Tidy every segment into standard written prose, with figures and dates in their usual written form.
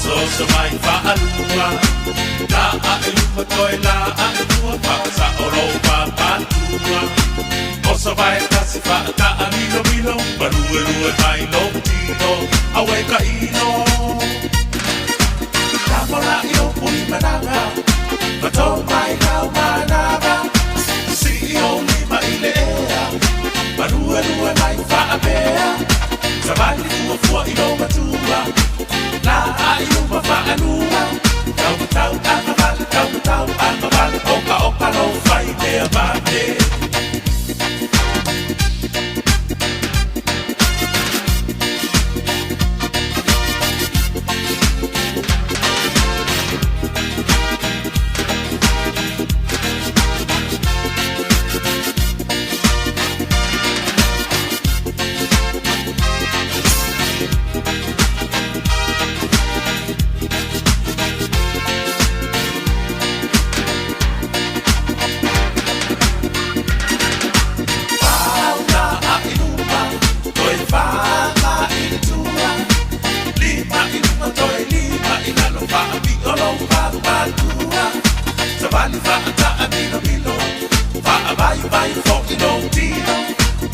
Osooso mai faalua, La ae luma toe la ae tua, Faasao lou papatua. Oso vae tasi faataa milomilo, Maluelue mai lou tino, Auē ka ino. Tamola i lou pui manava, Ma tō mai lau manava, Sii ou lima i le ea, Maluelue mai faapea, Savali fuafua i lou matua, La ae i luma faalua, Taumatau agavale, taumatau agavale, Okaoka lou fai mea vave. Fauna a i luma, toe fāga i tua, Lima i luma toe lima i lalo, Faapio lou papātua, Savali faataa milomilo, Faavaivai foi lou tino,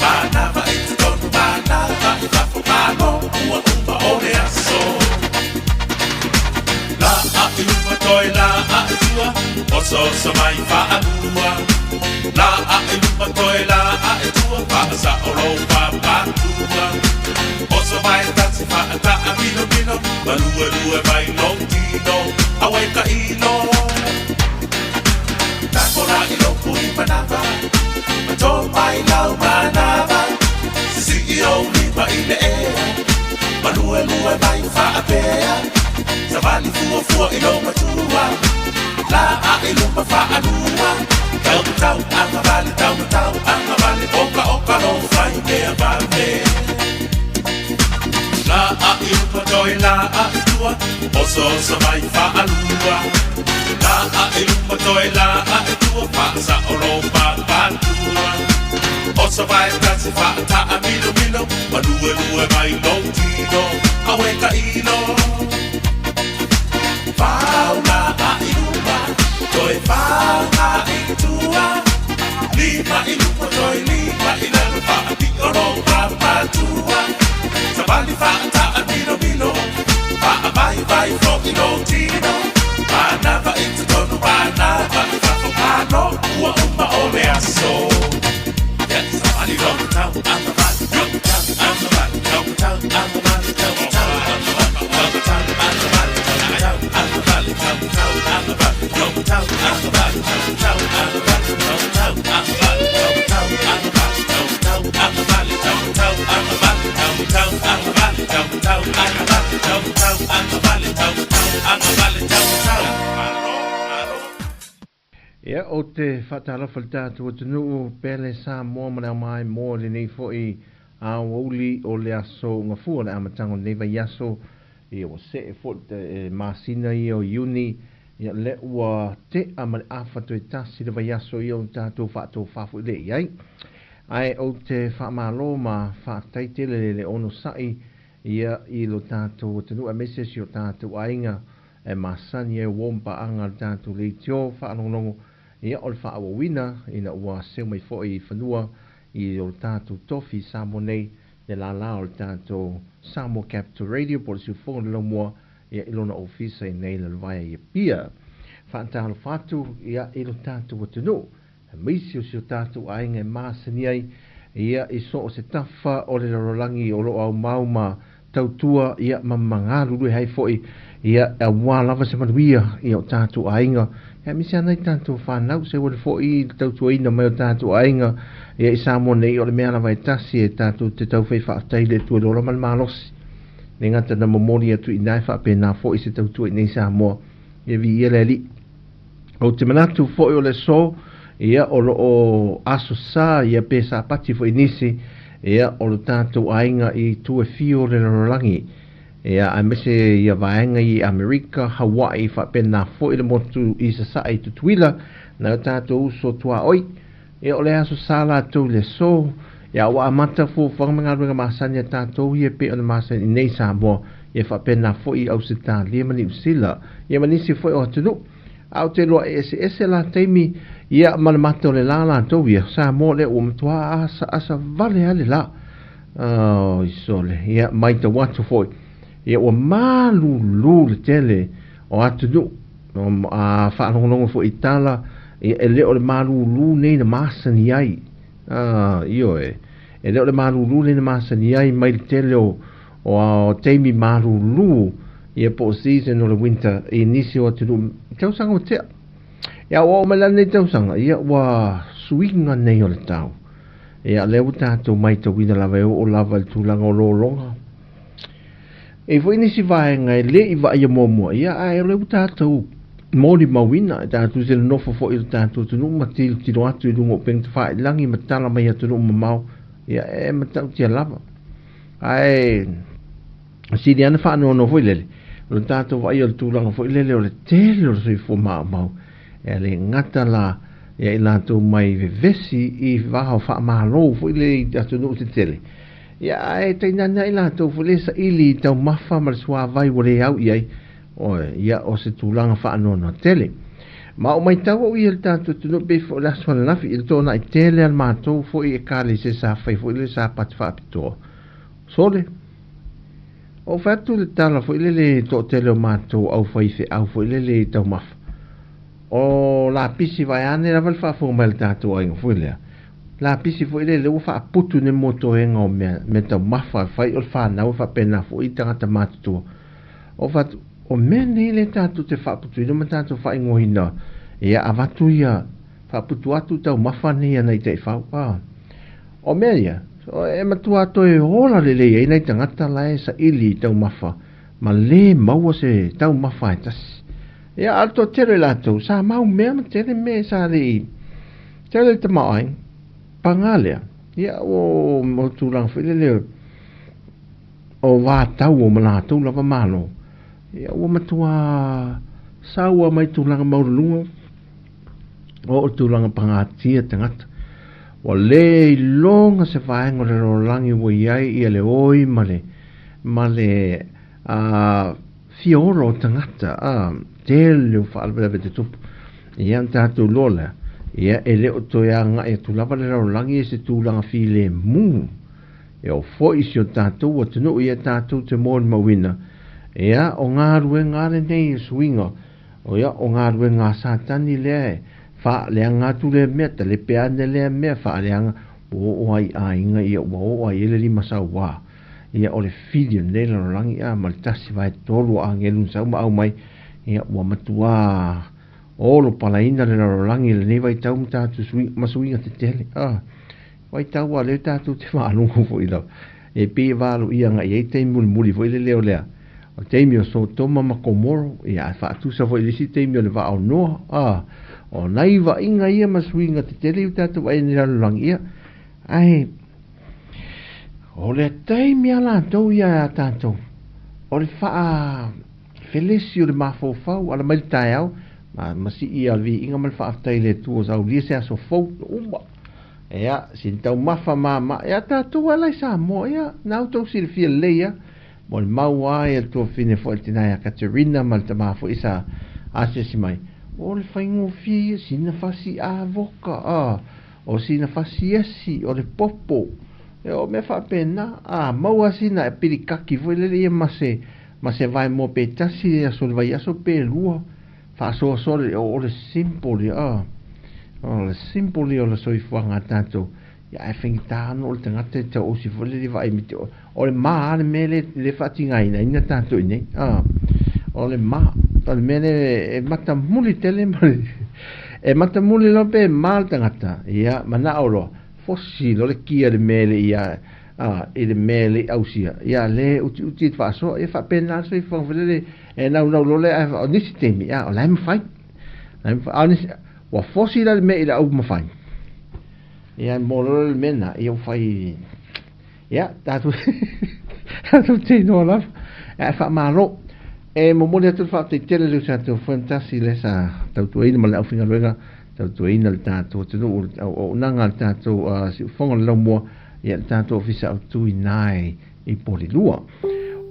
Manava i totonu, manava i fafo, Malo ua uma o le aso. La a i luma toe la a i tua, Osooso mai faalua, La a i luma toe la a i tua, Faasao lou papatua, Oso vae tasi faataa milomilo, Maluelue mai lou tino, Auē ka ilo. Takola i lou pui manava, Ma tō mai lau manava, Sisii ou lima i le ea, Maluelue mai faapea, Savali fuafua i lou matua, La a i luma faalua, Taumatau agavale, taumatau agavale, Okaoka lou fai mea vave. La a i luma toe la a i tua, Osooso mai faalua, La a i luma toe la a i tua, Faasao lou papatua, Oso vae tasi faataa milomilo, Maluelue mai lou tino, Auē ka ilo. Faula a i luma, toe faga i tua, Lima i luma toe lima i lalo, Faapio lou papatua, Savali faataa milomilo, Faavaivai foi lou tino, Manava i totonu, manava i fafo, Malo ua uma o le aso. Yeah, savali lou matau agavale, tau agavale, tau matau agavale, tau matau agavale, tau matau agavale, tau matau agavale, tau matau agavale, tau matau agavale, tau matau agavale, tau matau agavale, tau matau agavale, tau matau agavale, tau matau agavale, tau matau agavale, tau matau agavale, tau matau agavale, tau matau agavale, tau matau. Malo, malo. Ia, ou te faatalofa i le tatou atunuu, pele Samoa ma le aumai mo lenei foi aoauli o le aso Gafua, le amataga o lenei vaiaso, ia ua see foi le masina ia o Iuni, ia lea ua tea ma le afa toe tasi le vaiaso ia o tatou faatofa foi lea i ai. Ae ou te faamalo ma faafetai tele le onosai ia i lo tatou atunuu aemaise si o tatou aiga e masani ai ua paaga le tatou leitio faalogologo ia o le faaauauina ina ua seu mai foi i fanua i o tatou tofi i Samoa nei le lālā o le tatou Samoa Capital Radio po o le siufofoga o le laumua ia i lona ofisa i nei Lalovaea i Apia. Faatalofa atu ia i lo tatou atunuu aemaise o si o tatou aiga e masani ai ia i so o se tafa o le lalolagi o lo o aumau ma tautua ia ma magalulue ai foi ia aua lava se manuia ia o tatou aiga ia aemaise lava nai tatou fanau se ua foi i le tautuaina mai o tatou aiga ia i Samoa nei o le mea lava e tasi e tatou te tau fai faafetai i le Atua i le ola ma le malosi le gata na momoli atu i ina e faapena foi se tautua i nei Samoa ia viia le Alii. Ou te manatu foi o le aso, ia, o lo o aso sa, ia, pe Sapati foi nisi, ia, o lo tatou aiga i itu e fia o le lalolagi, ia, aemaise ia vaega i Amerika, Hawaii, faapena foi le motu i Sasae i Tutuila, nai o tatou uso tuaoi, ia, o le aso sa latou i le aso, Ia, ua amata fuafuaga ma galuega masani a tatou ia e pei ona masani i nei Samoa, ia faapena foi i Ausetalia ma Niusila, ia ma nisi foi o atunuu. Ae ou te iloa e eseese la taimi, ia ma le mata o le la latou ia, Samoa lea ua matua asaasa vale lava le la. Oi sole, ia maitau atu foi, ia ua malulu le tele o atunuu, a faalogologo foi i tala, ia e le o le malulu nei na masani ai. Ioe, e le o le malulu nei na masani ai mai le tele o o taimi malulu, ia po o season o le winter i nisi o atunuu i tausaga ua tea. Ia ua oo mai la lenei tausaga, ia ua suiga nei o le tau. Ia lea ua tatou maitauina lava e oo lava i le tulaga o lologa. E i ai foi nisi vaega e le i vaaia muamua, ia ae o lea ua tatou molimauina, e tatou te nonofo foi i le tatou atunuu ma tilotilo atu i luga o upega tafailagi ma tala mai atunuu mamao, ia e matautia lava. Ae sili lava ona faanoanoa foi lele, o le tatou vaaia o le tulaga foi lele o le tele o le soifua maumau, e le gata la ia i latou mai vevesi i va o faamalo foi lele i atunuu tetele, ia ae tainane lava i latou foi lele saili i taumafa ma le suavai ua le au i ai, oe, ia o se tulaga faanoanoa tele. Ma ou maitau au ia i le tatou atunuu pei foi o le aso ananafi i le toanai tele a le matou foi ekalesia sa fai foi lele sapati faapitoa. Sole, ou fai atu le tala foi lele i le toatele o matou au faifeau foi lele i taumafa. O lapisi vaeane lava le faafofoga mai a le tatou aiga foi lea. Lapisi foi lele ua faaputu nei mo toega o mea, mea taumafa e fai o le fanau e faapena foi i tagata matutua. O fai atu, o mea nei lea tatou te faaputuina ma tatou faaigoaina, ia avatu ia, faaputu atu taumafa nei a nai taifau. A, o mea ia, e matua toe ola lelei ai nai tagata la e saili i taumafa ma le maua se taumafa e tasi. Ia, a o le toatele o i latou, sa mau mea ma tele mea sa le i tele le tamaoaiga. Paga lea, ia, o, o tulaga foi lele o vatau o ma latou lava malo, ia, ua matua sau lava mai tulaga maualuluga o tulaga pagatia tagata. Ua le iloga se vaega o le lalolagi ua i ai ia le oi ma le, ma le, a, fia ola o tagata, a, tele o faalavelave tutupu. Ia, ona tatou iloa lea, ia, e le o toe agai atu lava le lalolagi i se tulaga filemu. E oo foi i si o tatou atunuu ia tatou te molimauina, ia, o galuega a lenei suiga, o ia, o galuega a Satani lea e faaleaga atu lea mea, talepe ane lea mea, faaleaga, ua oo lava i aiga ia, ua oo lava i ai le limasauā. Ia, o le fili o lenei lalolagi, a, ma le 1/3 o agelu na sau ma aumai, ia, ua matuā olo palaina le lalolagi i lenei vaitau ma tatou suiga, ma suiga tetele. A, vaitau a lea tatou te faalogo foi lava, e pei e valoia agai i ai taimi mulimuli foi lele o lea, o le taimi o Sotoma ma Komoro, ia, ae faatusa foi i le isi taimi o le vaa o Noa, a, o nai vaaiga ia ma suiga tetele ia ua tatou vaai ai i lenei lalolagi, ia, ae, O le taimi a latou ia a tatou, o le faa felesi o le mafaufau, ala mai le taeao, ma, ma sii ia le viiga ma le faafetai i le Atua, saulia se aso fou, uma. Ia, sina taumafa mama, ia tatou ala i Samoa, ia, na outou silafia lelei ia, mo le mau a ia le tuafafine foi le tina ia Katerina ma le tama foi sa asiasi mai, o le faigofie ia, sina fasi avoka, a, O sina fasiasi, o le popo, e o mea faapena. A maua sina e pilikaki foi lele ia ma se, ma se vaemoa pe tasi le aso o le vaiaso pe lua, faasoasoa le, o le simple ia, a. O le simple ia o le soifuaga a tatou. Ia ae faigata ona o le tagata e tau osi foi lele vaai me te, o le ma le mea le, le faatigaina ina tatou i nei. A, o le ma, o le mea le e matamuli tele ma le, e matamuli loa pe ma le tagata, ia manao loa, fosi loa le kia i le mea le ia, a, i le mea le i ausia, ia le utiuti e te faasoa, ia faapena le soifuaga foi lele, e naunau loa le, ae o nisi taimi, a, o la e mafai, la e mafai, a o nisi, ua fosi la le mea i le au mafai. Ia, mo loa le mea na, ia ua fai, ia, tatou, tatou te iloa lava, ae faamalo. E momoli atu le faafetai tele i le uso a Taufoe lea sa tautuaina ma le aufaigaluega, tautuaina le tatou atunuu, le auaunaga a le tatou siufofoga o le laumua. Ia, le tatou ofisa autu i ina i Polilua.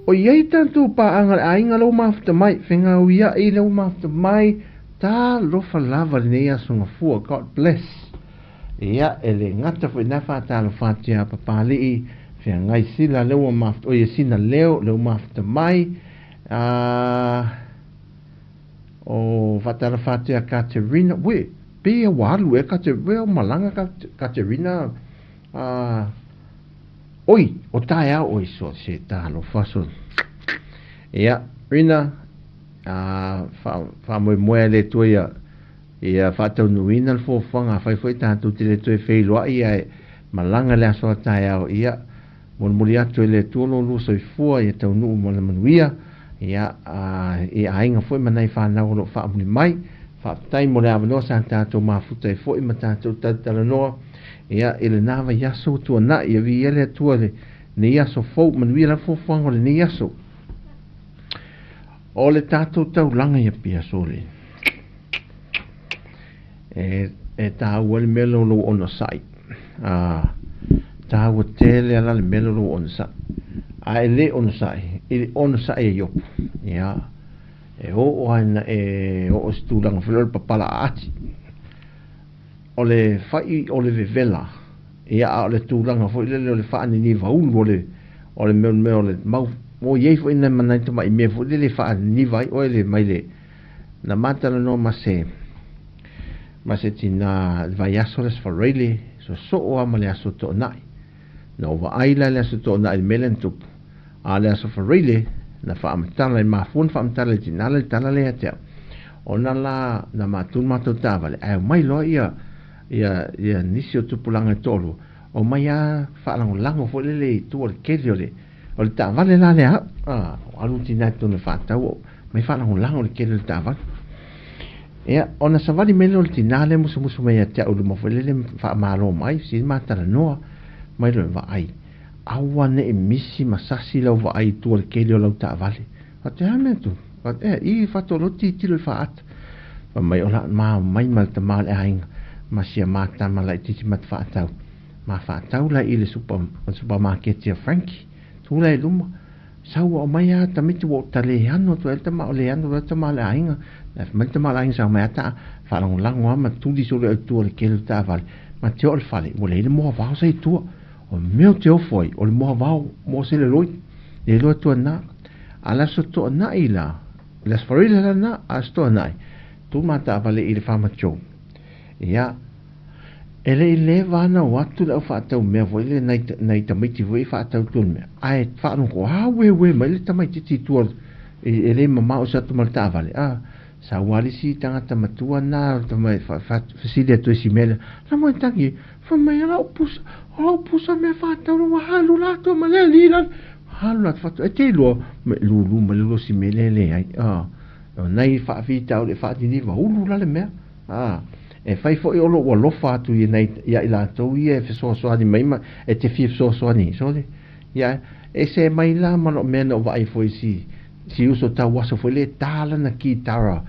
O i ai tatou paaga le aiga lou mafuta mai, fegauiaʻi lou mafuta mai, talofa lava lenei aso gafua. God bless. Ia, e le gata foi na faatalofa atu ia Papalii, feagai sila lea ua mafuta, oi e sina leo, lea ua mafuta mai. O faatalofa atu ia Katerina, ue, pe ia ua alu ea Katerina, ue o malaga Katerina, oi, o taeao, oi, so, se talofa, so. Ia, Rina, faamoemoe le Atua ia, ia faataunuuina le fuafuaga, afai foi tatou te le toe feiloai ae malaga le aso a taeao, ia, molimoli atu e le Atua lo lua soifua ia taunuu ma le manuia, ia, i aiga foi ma nai fanau o lo o faamuli mai. Faafetai mo le avanoa sa tatou mafuta ai foi ma tatou talatalanoa, ia, i lena vaiaso ua tuanai, ia viia le Atua i lenei aso fou, manuia lava fuafuaga o lenei aso. O le tatou taulaga ia Apia sole. E tāua le mea lea o lou onosai. Tāua tele ala le mea lea o lou onosai. A e le onosai, i le onosai e Iopu. Ia, e oo lava ina e oo i se tulaga foi lea o le papala aati. O le fai o le vevela, ia, a o le tulaga foi lele o le faaniniva ulu o le o le mea o le mau o i ai foi nai ma nai tamai mea foi lele e faaniniva ai oe le mai le na matalanoa ma se ma se tinā i le vaiaso le Aso Faraile, sosoo lava ma le Aso Toonai. Na ou vaai la i le Aso Toonai i le mea lea na tupu, a o le Aso Faraile na faamatala i mafua na faamatala i le tinā lea le tala lea ia te au. Ona la na matou le matou taavale ae omai loa ia ia ia nisi o tupulaga e toalua, omai lava faalagolago foi lele i tua o le keli o le o le taavale la lea au. A, alu le tinā i totonu e faatau, omai faalagolago i le keli o le taavale. Ia, ona savali mai lea o le tinā lea musumusu mai ia te au i luma foi lele faamalo mai, fesili ma talanoa mai loa, vaai, aua ne i misi ma sasi lau vaai i tua o le keli o lau taavale. Faapea a mea tu? Faapea, i faatoa tilotilo i faata. Fai mai o la ma mai ma le tama o le aiga ma sia ma tama laitiiti ma te faatau. Ma faatau la i le supamaketi a Frankie. Tu la i luma. Sau ua aumai a tamaiti ua ou taleano atu ai le tama o leano loa le tama o le aiga. Fai mai le tama o le aiga sa aumai a taa faalagolago lava ma tuli solo i tua o le kele o le taavale. Ma te oo i le fale ua leai le moavao sa i tua. O mea ou te ofo ai o le moavao mo se leloi. Le iloa atu ana. A le aso toanai la, le Aso Faraile la na, a aso toanai, tu ma taavale i le Farmer Joe. Ia, e le i leva ana o atu le au faatau mea foi le nai, nai tamaiti foi i faatau tua le mea. Ae faalogo a ueue mai le tamaitiiti i tua e le mamao se atu ma le taavale. A, sau lava le isi tagata matua na, fesili atu i si mea lea, la mo e tangi e, fai mai, o lau pusa, o lau pusa mea faatau la ua alu la atoa ma le alii la, alu la atu, e te iloa, ma lulu mai le losi mea lea e leai, a, o nai faafitauli e faaniniva ulu la le mea, a, e fai foi o lou alofa atu i nai, ia i latou ia e fesoasoani mai ma e te fia fesoasoani, sole, ia, e se mai la ma lou mea na ou vaai foi si, si uso tau aso foi le tā lana kitara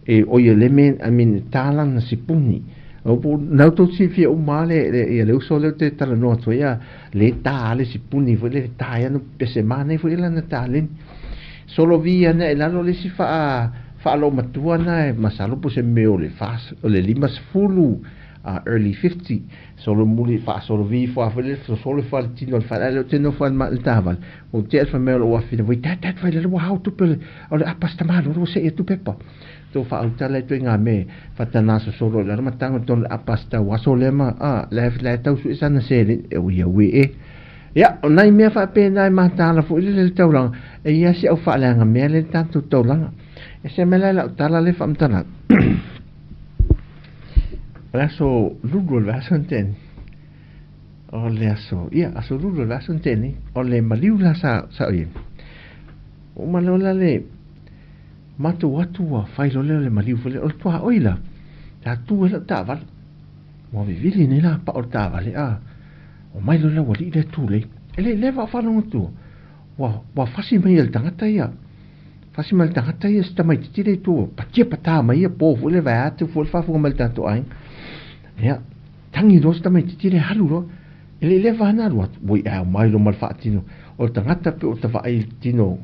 e oi le me I mean tā lana sipuni o po nau tou silafia uma le le ia le uso lea ou te talanoa atu ai a le tā le sipuni foi le tā ai ana pese manaia foi lana taleni solo vi ana i lalo le isi faa faaloomatua na e masalo po o se mea o le fa o le 50 early 50 solo muli faasolo vi ifo lava foi lele sosolo ifo lava le tino o le fale ae le o te nofo ai le taavale ua tea le fai mai o lou afafine voi dad dad fai lele ua ao tupe o le apa se tamālolo ua seʻi atu pepa tou faautala ai ituaiga mea faatana sosolo i lalo ma tago i totonu o le apa se tau aso lea ma a la e tau sue sana seleni e ui ui e ia o nai mea faapena e mataala foi lele le taulaga e i ai si au faaleaga mea lea le tatou taulaga e se mea la e lau tala lea faamatalaga o le aso lulu o le vaiaso na tea nei o le aso ia aso lulu o le vaiaso na tea nei o le maliu la sa sa o i ai ua uma loa la le matou atu ua fai loa lea o le maliu foi lea o le tuaoi la sa tu ai lau taavale ua vivili nei la pao o le taavale a omai loa le aualii lea tulei e le i leva o faalogo atu ua ua fasi mai e le tagata ia fasi mai le tagata ia si tamaitiiti lea i tua patia patā mai ia po foi le vaeatu foi le faafofoga mai le tatou aiga ia tangi loa si tamaitiiti lea alu loa. E le i leva ana alu atu, ua i'a mai lo ma le faatino o le tagata pe o tavaai i le tino,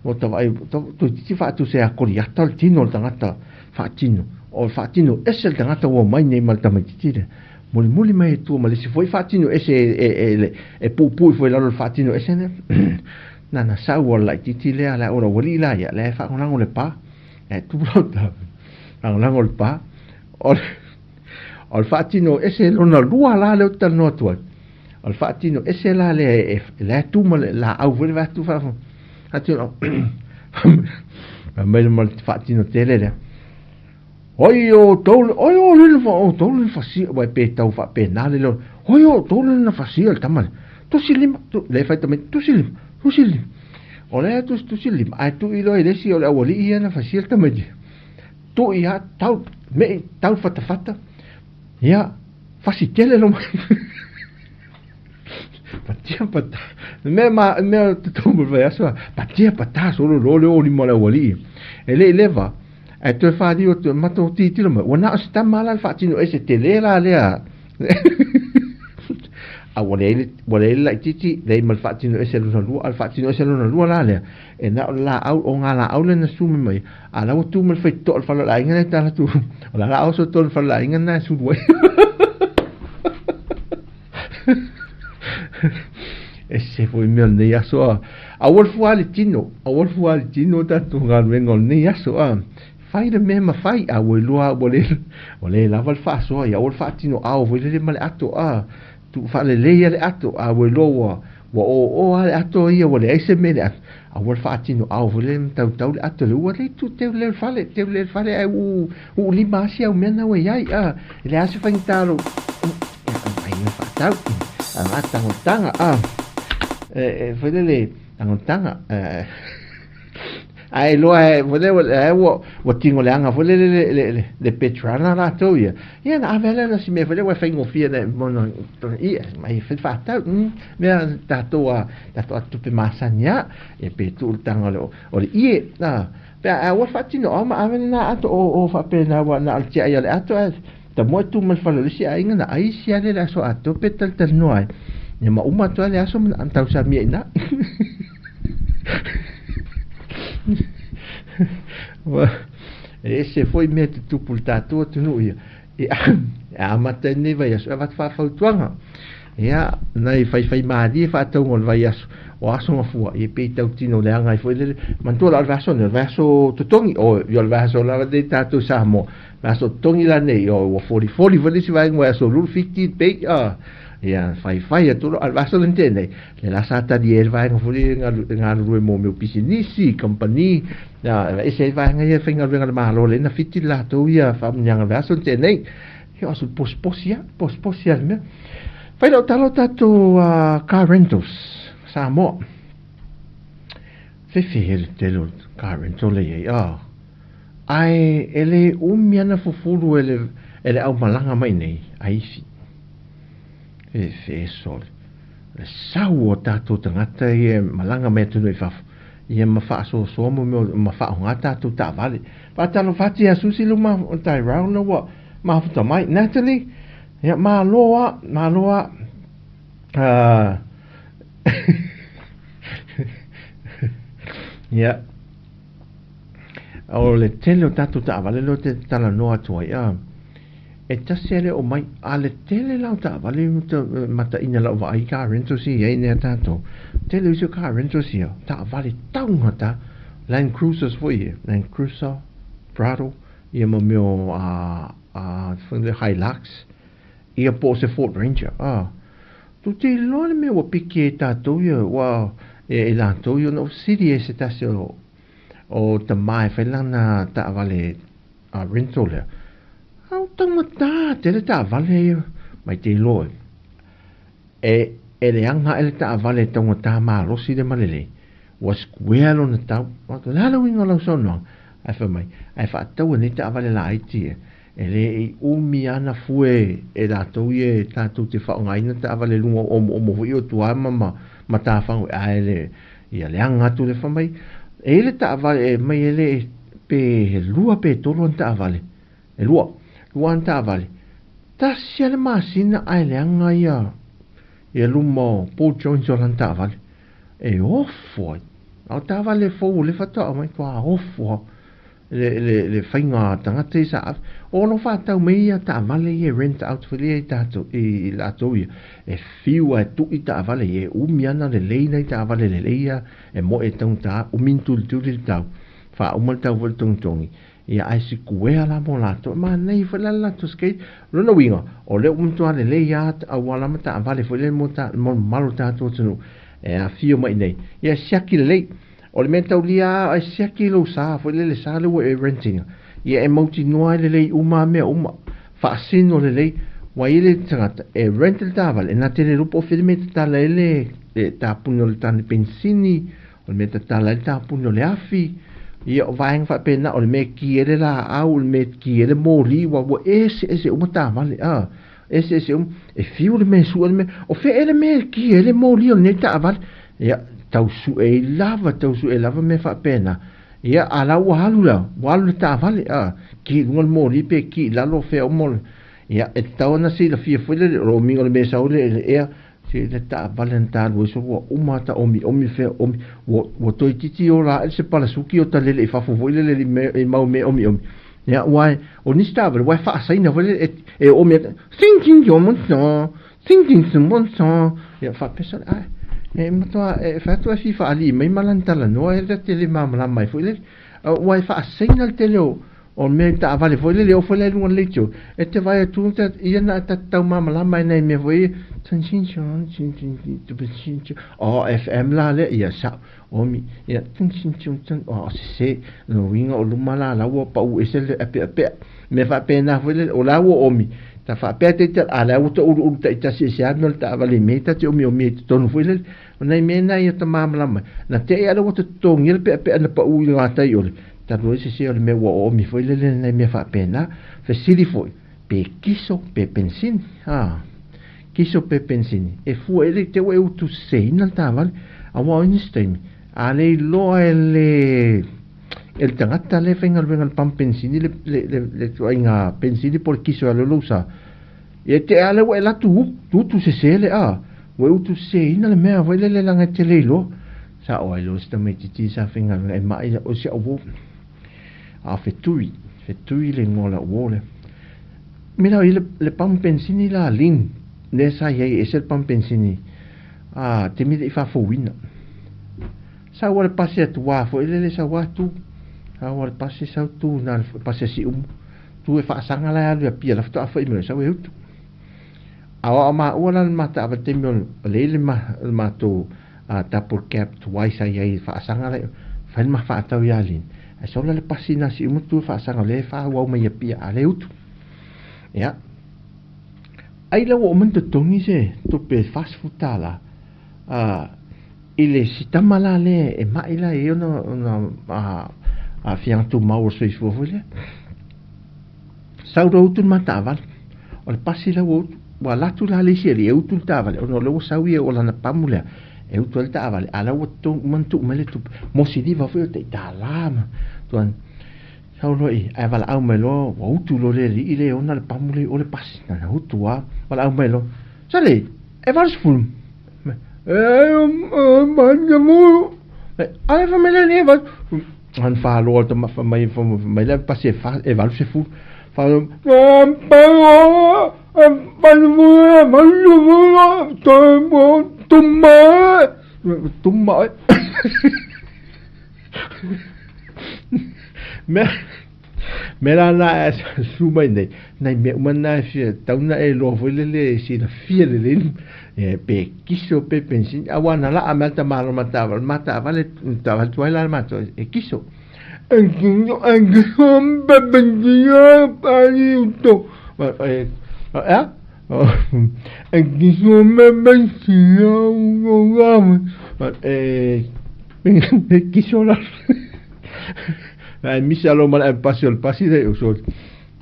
o tavaai, toeitiiti faatusa ia Koliata o le tino o le tagata faatino, o le faatino ese le tagata ua omai nei ma le tamaitiiti lea. Mulimuli mai e tua ma le isi foi faatino ese e puupuu ifo i lalo o le faatino ese lea. Na na sau o le laitiiti lea, le au o le aualii la ia, lea e faalagolago le pa, lea e tu lau tala, lagolago le pa, o le O le faatino ese lona lua la lea ou te talanoa atu ai. O le faatino ese la lea e, e, la e tu ma le laau foi le vae atu faa faatino fai mai le ma le faatino tele lea. Oi o tou oi o le fa o tou le fasia wai pe tau faapena le leo. Oi o tou le na fasia le tama le. Tusi lima tu, le fai tama tusi lima tusi lima. O le tusi tusi lima ai tu i loa i le isi o le aualii ia na fasia le tamaiti. Tui a tau mei tau fatafata ia fasi tele lo mai patia pata mea ma mea te tomu vai aso patia pata solo lo le oli mo le wali e le leva e toe whāriu atu mato titiro mai ua na o se tama la le whaatino e se tele la lea a ua leai ua leai le laitiiti leai ma le faatino ese lona lua a le faatino ese lona lua la lea e na o le laau o ngā laau lea na sumi mai a la ua tu ma le faitotoa o le fale o le aiga lea tala tu o la laau so tonu fale o le aiga na e sulu ai e se foi mea o lenei aso a aua le fua le tino aua le fua le tino tatou galuega o lenei aso a fai le mea mafai a ua iloa ua le ua le lava le faasoa ia aua le faatino ao foi lele ma le ato a tuu faalelei ia le ato a ua iloa ua ua oo lava le ato ia ua leai se mea i le ato aua le faatino ao foi lele ma tautau le ato le ua le tu teu lea o le fale teu lea o le fale ae uu uu lima lava si au mea na ua i ai a e leai lava se faigata o lou ai na faatau a tagotaga a e foi lele tagotaga Ae iloa e foi lea ae ua ua tino leaga foi lele le le le le petrana latou ia. Ia na ave lea na si mea foi lea ua faigofie na mona ia mai fai faatau mea tatou a tatou a tupe masani a e pe tuu le taga o le o le ie a pe a ua faatino ao ma ave lena ato o o faapena ua na o le tiai o le ato ae tamoe tu ma le fale o le isi aiga na ai isi ale le aso atoa pe talatalanoa ai ia ma uma atu ai le aso ma tausamia i ina. E ese foi mea tutupu i le tatou atunuu ia. E amata ai lenei vaiaso e avatu faafautuaga. Ia, nai faifaimalie faatauga o le vaiaso, o aso gafua, ia pei tautino leaga ai foi lele. Manatua la o le vaiaso nei, o le vaiaso totogi, o, ia o le vaiaso lava lenei tatou i Samoa. Vaiaso totogi la nei, o, ua folifoli foi le isi vaega vaiaso lulu fiti pei, a. Ia, faifai atu loa, a o le vaiaso lena tenei, le la sa talie ai le vaega foi lele e galulue mo mea o pisinisi, kamupani, ia, e ese ai vaega ia e faigaluega a le Malo lea na fiti le latou ia faamanuiaga o le vaiaso tenei. Ia, o se posiposi lava, posiposi lava i le mea. Fai lau tala o tatou car rentals, Samoa. Fefe e le tele o car rental lea i ai, ah. Ae e le umi ana fufulu e le, e le aumalaga mai nei, a isi. Fefe e sole. Le sau o tatou tagata ia e malaga mai atunuu i fafo, ia ma faasoasoa mo mea ma faaaoga tatou taavale. Faatalofa atu ia Susi luma o Tyrell na ua mafuta mai. Natalie, ia malo a, malo a. Ia, o le tele o tatou taavale lea ou te talanoa atu ai, a, e tasi a le oo mai, a le tele la o taavale mataina lau vaai i car rentals ia i ai nei a tatou. Tele o isi o car rentals ia, taavale taugata, Land Cruisers foi ia, Land Cruiser, Prado, ia ma mea o a, a, Hilux, ia po o se Ford Ranger, a. Tou te iloa le mea ua piki ai tatou ia, ua, e, e latou ia, ona ua fesili ai se tasi o, o tama e fai lana taavale a rental lea. A o taugata tele taavale ia, mai te iloa e. E, e leaga ae le taavale e taugata malosi le ma lelei. Ua square lona tau. O le a le uiga o lau saunoaga? Ae fai mai, ae faataua nei taavale laiti ia. E le i umi ana fue e latou ia e tatou te faaaogaina taavale luga o omoomo foi o tua ma ma matafago ae le ia leaga atu le fai mai e i ai le taavale e mai e le pe lua pe tolu ana taavale e lua lua ana taavale tasi a le masina ae leaga ia Ia luma o Paul Jones o lana taavale e ofo ai. A o taavale fou o le faatoa aumai matua ofo lava le, le, le faiga a tagata ia sa ave. O lo o faatau mai ia taavale ia e rent out foi lea i tatou, i latou ia, e fiu lava e tui taavale ia, e umi lava ona lelei nai taavale lelei ia e moe e taugata, umi ona tulituli le tau, faauma le tau foi o le togitogi. Ia ae sikuea la mo latou, e manaia foi la le latou skate. O lona uiga, o lea ua matua lelei lava auala ma taavale foi lea mo ta, mo le mamalu o le tatou atunuu e afio mai i inei. Ia siaki lelei. O le mea taulia lava ae siaki lou sa foi lea le sa lea ua e rent ina. Ia e mautinoa ai lelei uma mea uma, faasino lelei. Ua i ai le tagata e rent le taavale, e na te le iloa po o fea le mea e tatala ai le tapuni o le tane penisini, O le mea tatala ai le tapuni o le afi, ia o vaega faapena, o le mea e ki ai le laau, o le mea e ki ai le moli, ua ua eseese uma taavale, a, eseese uma. E fiu le mea e sue le mea, o fea ea le mea e ki ai le moli o lenei taavale? Ia, tau sue ai lava, tau sue ai lava mea faapena. Ia, a la ua alu la, ua alu le taavale, a, ki i luga le moli pe ki i lalo fea uma o le, ia, e tatau ona silafia foi le, o le omiga o le mea e sau ai le ea, Se le taavale na talu ai solo ua uma ta omiomi fea omi ua ua toeitiiti ola ae se palasuki o talele i fafo foi lele i mea i mau mea omiomi. Ia aua o nisi taavale ua e faasaina foi lele e e omi atu sing sing yo mon so sing sing sing mon so ia faapea sole ae e matua e fai atu e fia faalii mai ma lana talanoa e ta te le malamalama ai foi lele. Ua e faasaina le tele o O le mea i taavale foi lele, e oo foi la i luga o le leitio, e te vaai atu ia na ta te taumamalama ai nai mea foi ia, o FM la lea, ia sao, omi, ia, o sese, lona uiga o luma la la ua pau ese le apeapea, mea faapena foi lele, o la ua omi, ta faapea taita, a la ua tauluulu taitasi i se a mea o le taavale i mea ta te omiomi ai i totonu foi lele, o nai mea na ia ta malamalama ai, na tea lea ua totogia le peapea na pau i le gatai o le Talu ai sese o le mea ua oomi foi lele nai mea faapena, fesili foi, pe kiso pe penisini? Ha. Kiso pe penisini. E fua i le te ua e utu seseina le taavale, aua o nisi taimi, a le iloa e le e le tagata le faigaluega le pamu penisini le le le, le tuaiga penisini po o le kiso e alu ai lou sa. Ia te a le ua e alu atu utu sese le a, ua e utu seseina le mea foi lele leaga e te le iloa. Sa o ai loa si tamaitiiti sa faigaluega e maʻi o si au uo. A o fetui, fetui le igoa o lau uo lea. Me lau i le, le pamu penisini la Lin, lea sa i ai e ese le pamu penisini, a taimi e le i faafouina. Sau a le pasi atu ā foi lele sau a tu, sau a le pasi sau tu na le pasi a Siumu, tu e faasaga la e alu i Apia la faatoa foi mai sau e utu. A o a maua la le mataava i le taimi o le i le matou double cab tuai sa i ai i faasaga la fai le ma faatau ia Lin. Ae sau la le pasi na Siumu tu e faasaga o lea e faaauau mai i Apia a le utu. Ia. Ai la ua uma ona totogi se tupe $40 i le sitama la lea e mai la e i ai ona aafiaga tumau o le soifua foi lea. Sau loa utu le ma taavale. O le pasi la ua utu, ua alu atu la le isi alii e utu le taavale ona o lea ua sau ia o lana pamu lea e utu ai le taavale, a o la ua uma ona tuu mai le tupe. Mo siliva foi o tai $1 ma tuan. Sau loa i, ae valaau mai loa, ua utu loa le alii lea e ona le pamu lea i o le pasi. Na utu lava, valaau mai loa, Sale, e 80. Ai fa mai le alii e 80. Ana fahaloa le tama, fai mai, fai mai le pasi e fa, e 80. Tuma oe. Mea, mea la na e su mai nei, nai mea uma na e fia tau na e loa foi lele e silafia lelei e pe kiso pe pensini, aua na laa mea ta malo mataavale, mataavale, taavale tuai la le matou e kiso. Ae misi alo ma le pasi o le pasi le o so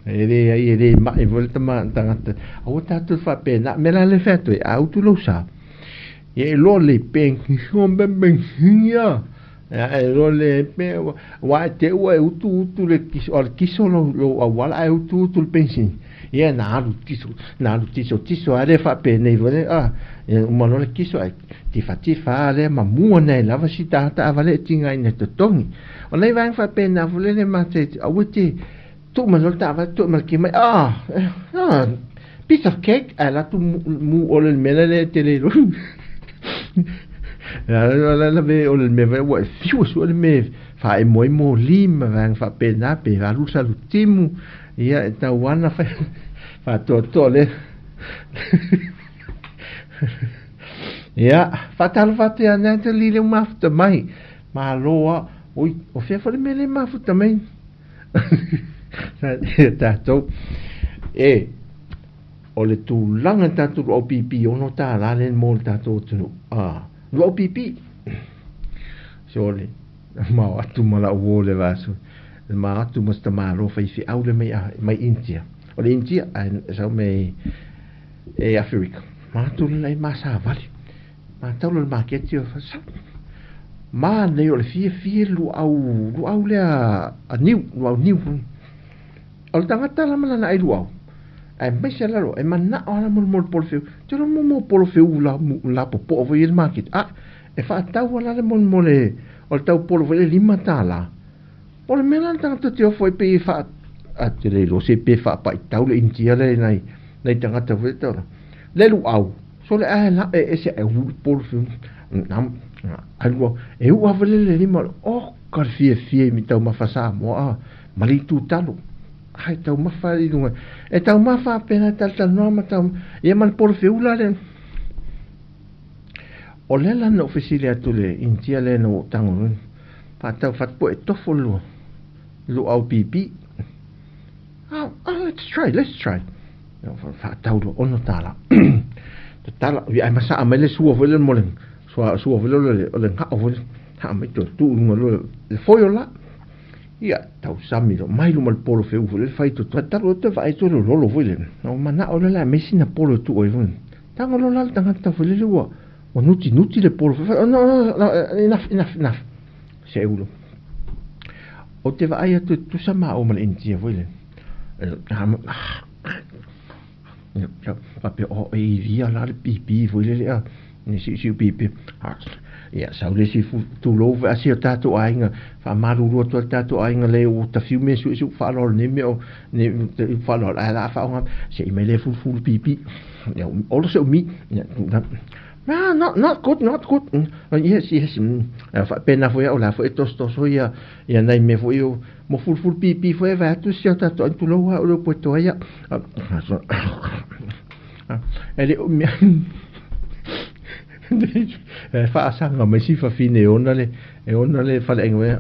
e le ai e le mai foi le tama tagata aua tatou faapena me la le fai atu ai a utu lou sa ia e loa le pe Ia e loa le pe aua e te ua e utu utu le kiso o le kiso lou lou auala ae utu utu le penisini. Ia na alu tiso na alu tiso tiso lava lea faapenei foi lea a ia uma loa le kiso ae tifatifa lava lea ma mua nai lava si tagata taavale e tigaina i totogi. O nai vaega faapena foi lele matou te aua te tuu mai loa le taavale tuu mai le ki mai ah ah piece of cake ae alu atu mu ole i le mea lea e te le iloa. La la ve o le mea vai ua e fiu e sue le mea faaemo ai moli ma vaega faapena pe alu le salutimu ia e tau ana fai faatoatoa le ia faatalofa atu ia Natalie le mafuta mai malo a oi o fea foi le mea le mafuta mai tatou e O le tulaga i le tatou luau pipi $6 lea mo le tatou atunuu. Ah, luau pipi. Sole, mao atu ma lau uo le vaaso. Mao atu ma si tamālo faifeau le mai, mai Intia. O le Intia, ae sau mai e Aferika. Mao atu le lai ma savali. Ma tau le maketi o sa. Ma nei o le fiafia luau, luau lea a niu, luau niu. O le tagata la ma lana ai luau, aemaise lalo e manao lava molemole polofeu. Te iloa mo mo polofeu la lapopoa foi i le maketi. A, e faatau lava la le molemole o le tau polo foi le $5. O le mea la le tagata te ofo ai pei e faa a te le iloa se pe faapaitau le Initia lea i nai nai tagata foi tau le luau. So le ae la e ese e ulu polofeu. Na ai luau. E ua foi le le lima o ka le fiafia i mi taumafa Samoa a ma le itu talo. Ai taumafa i luga. E taumafa pena talatalanoa ma tau ia ma le polofeula le. O lea la na ou fesili atu i le Initia lea na ou tago loa. Faatau fatu e tofo le lua luau pipi. Ah, ah, let's try, let's try. Faatau loa $6. Tatala, ia ai masaa mai le sua foi le mo le sua sua foi le o le ngao foi le haa mai toe tuu i luga loa le foio la. Ia, tausami loa mai luma le polo feu foi le fai toto. Talu toe vaai toe le lolo foi le. Na o manao le la mai sina polo e tuu ai foi. Tago loa la le tagata foi lele ua ua nuti nuti le polo foi. No, no, no, enough, enough, enough. Se ulo. O te vaai atu e tusa maua ma le Initia foi le. Faapea, o e ivia la le pipi foi lele a. Ni siusiu pipi. Ia, sau le isi tulou foi a si o tatou aiga, faamalulu atu ai le tatou aiga le ua tafiu mea suesueu faaaloalo nei mea o nei faaaloalo ae o le a faaaoga se i mai le fulufulu pipi. Ia, olo se umi. Ia, ah, not, not good, not good. Yes, yes. Faapena foi au, o la foi e tosotoso ia, ia nai mea foi o mo fulufulu pipi foi e vae atu si o tatou aiga tulou lava o le upu e toa ia. E le umi e faasaga mai si fafine e ona le e ona le faleaiga mai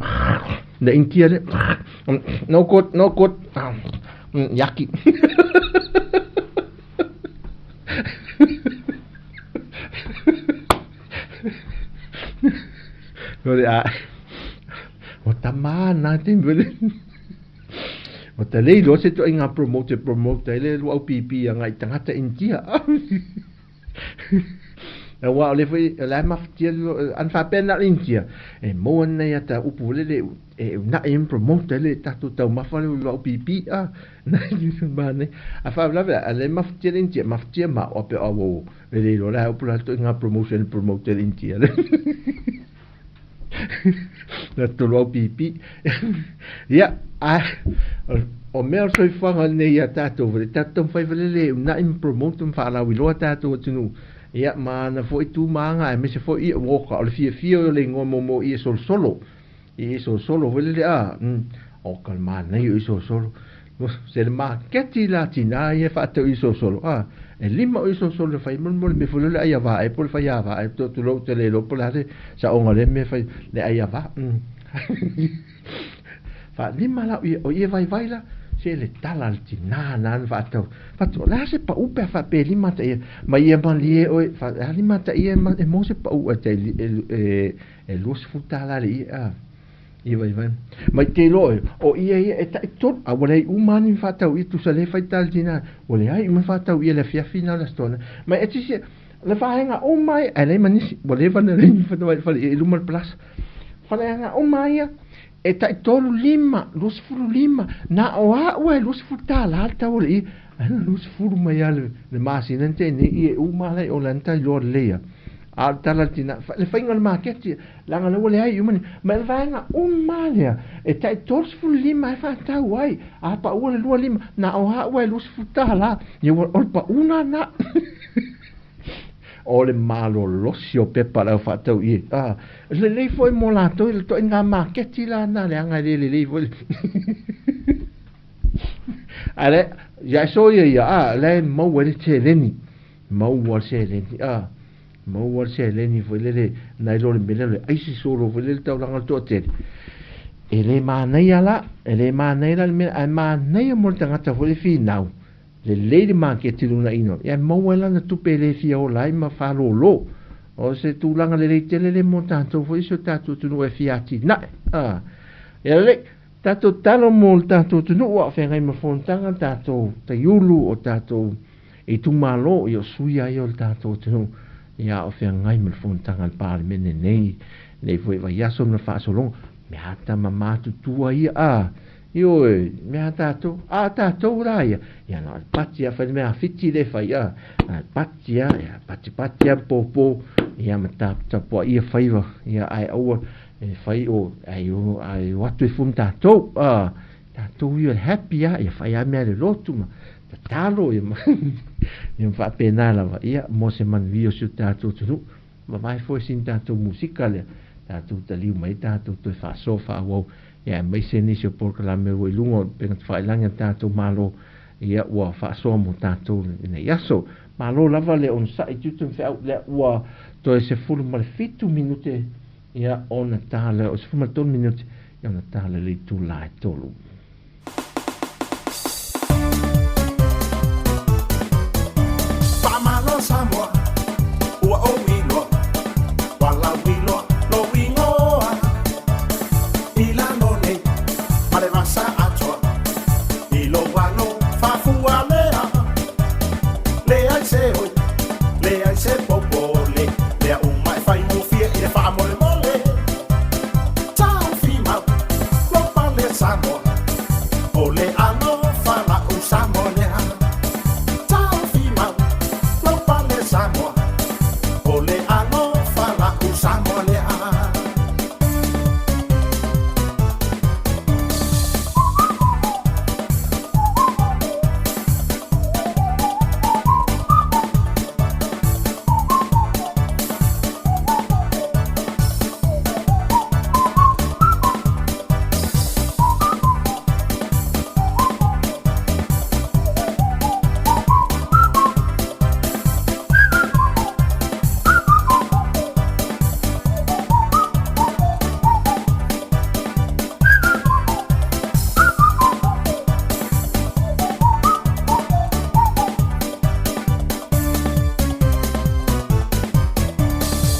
le Initia le no good, no good, yaki. O le a o tama na te mele. O ta le iloa se ituaiga promote e promote ai le luau pipi agai i tagata Initia. Aua o le foi o le a mafatia ana faapea na o le Initia e maua nei ata upu foi lele e una'i ai ma promote ai le tatou taumafa lea o le luau pipi a. Manaia. A faalavelave a le mafatia le Initia, mafatia ma o a pe o au e le iloa le a upu la ituaiga promotion e promote ai le Initia le. Na tolu au pipi. Ia, a o mea o le soifuaga lenei ia tatou, le tatou taumafai foi lele e una'i ma promote ma faalauiloa tatou atunuu. Ia, ma ana foi tu ma aga aemaise foi ia, uoka, o le fiafia o le igoa momo i e solosolo. I e solosolo foi lele, a, o ka le manaia o i solosolo. Se le maketi la tinā ia e faatau i solosolo, a, e lima o i solosolo e fai molemole mea foi lele ai avā e po le fai avā e to tulou te le iloa po o le a le saoga o lea mea e fai le ai avā. Faalima la o ia, o ia vaivai la, se le tala a le tinā nāna faatau. Fatu, o le a se pau pe a faapea e lima ata ia, ma ia malie oe, fa, a lima ata ia e maua se pau e tai e $20 le ia, a. Ia vaivai. Mai te iloa oe, o ia ia e tai tolu, a ua leai uma lava ni faatau ia, tusa le fai tala le tinā, ua leai uma faatau ia i le afiafi na o le Aso Toonai. Mai e tisi, le vaega uma ai, ae leai ma nisi, ua leva ona leai ni fale ia i luma o le palasa. Faleaga uma ia, e tai tolu lima, 25, na o a'u e $20 le tau o le ie. Ae na 20 mai lava le masina na tea nei ie uma lava i o lana tailoa lelei lava. A o le tala a le tina, le faiga o le maketi, leaga o lea ua leai uma ni, ma le vaega uma lava lea, e tai 35 e faatau ai, a paua le 25, na o a'u e $20, ia ua, o le pau lena. O le malolosi o pepa a le au faatau ie. A, lelei foi mo latou i le toaiga maketi la na leaga e le lelei foi le Ae le, ia e soia ia, a, la e maua ai le seleni, maua le seleni, a, maua le seleni foi lele, nai lo le mea lea o le aisi solo foi lele taulaga o le toatele. E le manaia la, e le manaia la le mea, ae manaia mo le tagata foi le finau, Lelei le maketi i lona inoa, ia e maua ai lana tupe e le fia ola ai ma faalōlō. O se tulaga lelei tele lea mo tatou foi i si o tatou atunuu e fia atinae. A, ia lelei, tatou tatalo mo le tatou atunuu a o feagai ma fonotaga, tatou taiulu o tatou itumalo, ia o sui lava ia o le tatou atunuu, ia a o feagai ma le fonotaga a le Palemene nei, nei foi vaiaso ma le faasologa, mea ata ma matutua ia, a, Ioe, mea a tatou, a tatou la ia, ia na o le pati a fai le mea a Fiti le fai a, na le pati a, ia pati pati a pōpō, ia ma taputapuaia faiva, ia ae aua e fai o, ai o, ai o atu e fua ma tatou, a, tatou ia happy a, ia fai a mea le lotu ma tatalo, ia ma, ia ma faapena lava, ia mo se manuia o si o tatou atunuu. Mavae foi sina tatou musika lea, tatou taliu mai tatou toe faasoa faaauau, ia aemaise nisi o polokalame ua i luga o upega tafailagi a le tatou Malo, ia ua faasoa mo tatou lenei aso. Malo lava le onosai tiute ma feau lea ua toe 17 minute ia ona ta lea, o 13 minute ia ona ta lea le itula e 3. Faamalo Samoa, ua ou iloa, ua lauiloa lou igoa. I lalo nei ma le vasa atoa, i lou alo faafualea. Leai se oi, leai se popole, mea uma e faigofie i le faamolemole. Taufi mau, lou pale Samoa, o le alofa la'u Samoa lea. Taufi mau, lou pale Samoa, o le alofa la'u Samoa lea.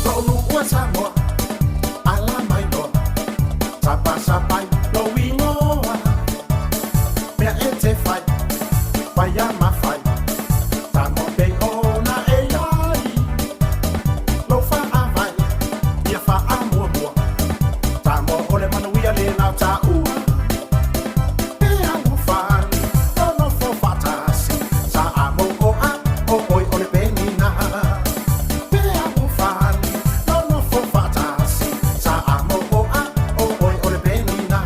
Lou nuu e Samoa, ala mai loa, sapasapai lou igoa. Mea e te fai, fai a ma fai, tago pei ona e iai. Lou faavae, ia faamuamua, Samoa o le manuia le lau taua. E alofani, nonofo faatasi, Samoa, o oe o le penina. E alofani, nonofo faatasi, Samoa, o oe o le penina.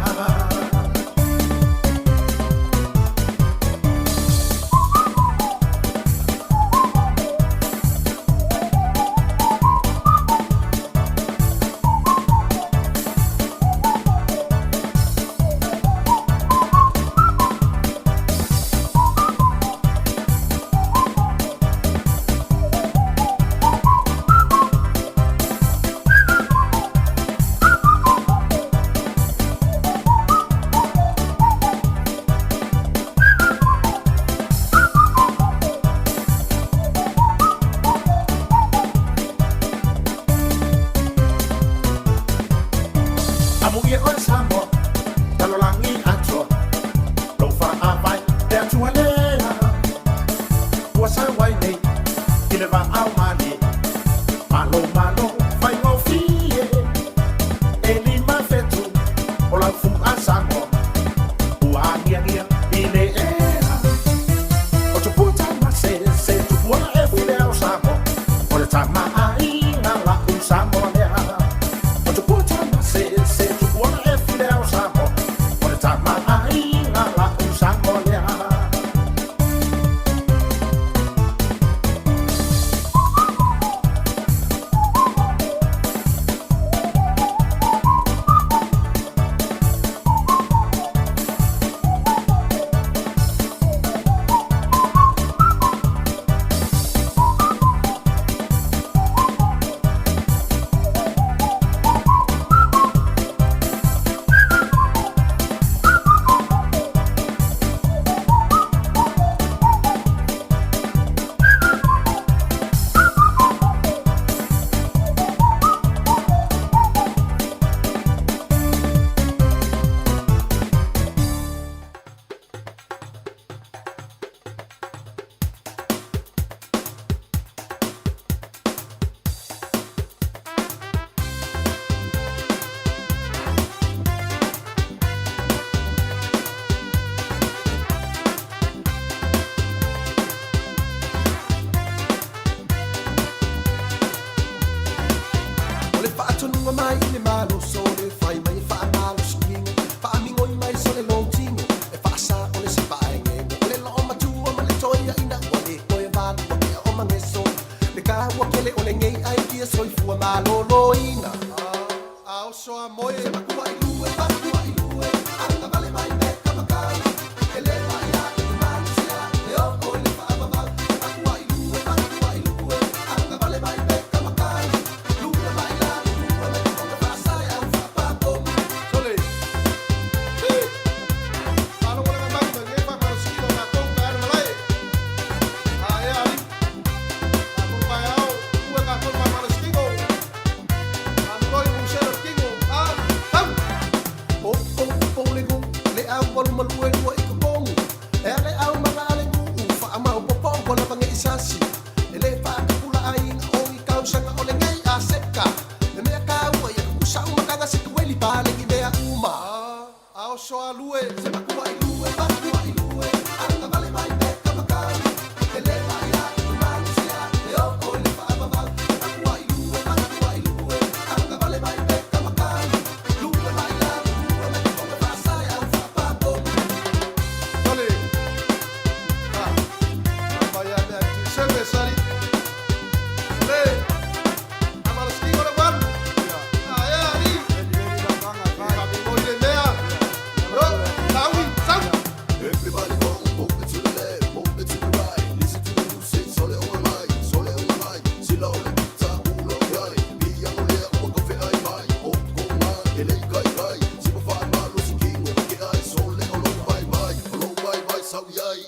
Amuia oe Samoa, lalolagi atoa, lou faavae le Atua lea. Ua sau ai nei i le vaao malie, malo malo faigofie, e lima Faasai i le malosi o le fai mai e faamalosi faamigoi mai so le lotino e faasa o le se faaegeege o le loomatua ma le toeaina ua lē toe valua kea o mageso le kāua kele o legei ai kia soifua malōlōina a oso a moe se makuaʻilue makuaʻilue agavale mai me kamakau e lē maia i le malusia e oo i le faavavau se makuaʻilue makuaʻilue agavale mai me kamakau lua mai lalo lua mai kogoga faasae au faapapomu sole. Everybody go, move it to the left, move it to the right. Listen to the music, sole o mai, sole o mai. Sila o le pita, ulo iai. Pia o lea, ua kofe ai mai. O konga, e lei kai kai. Sipa whae malo si kingo, ke ai. Sole o lo pai mai, o lo pai mai, sau iai.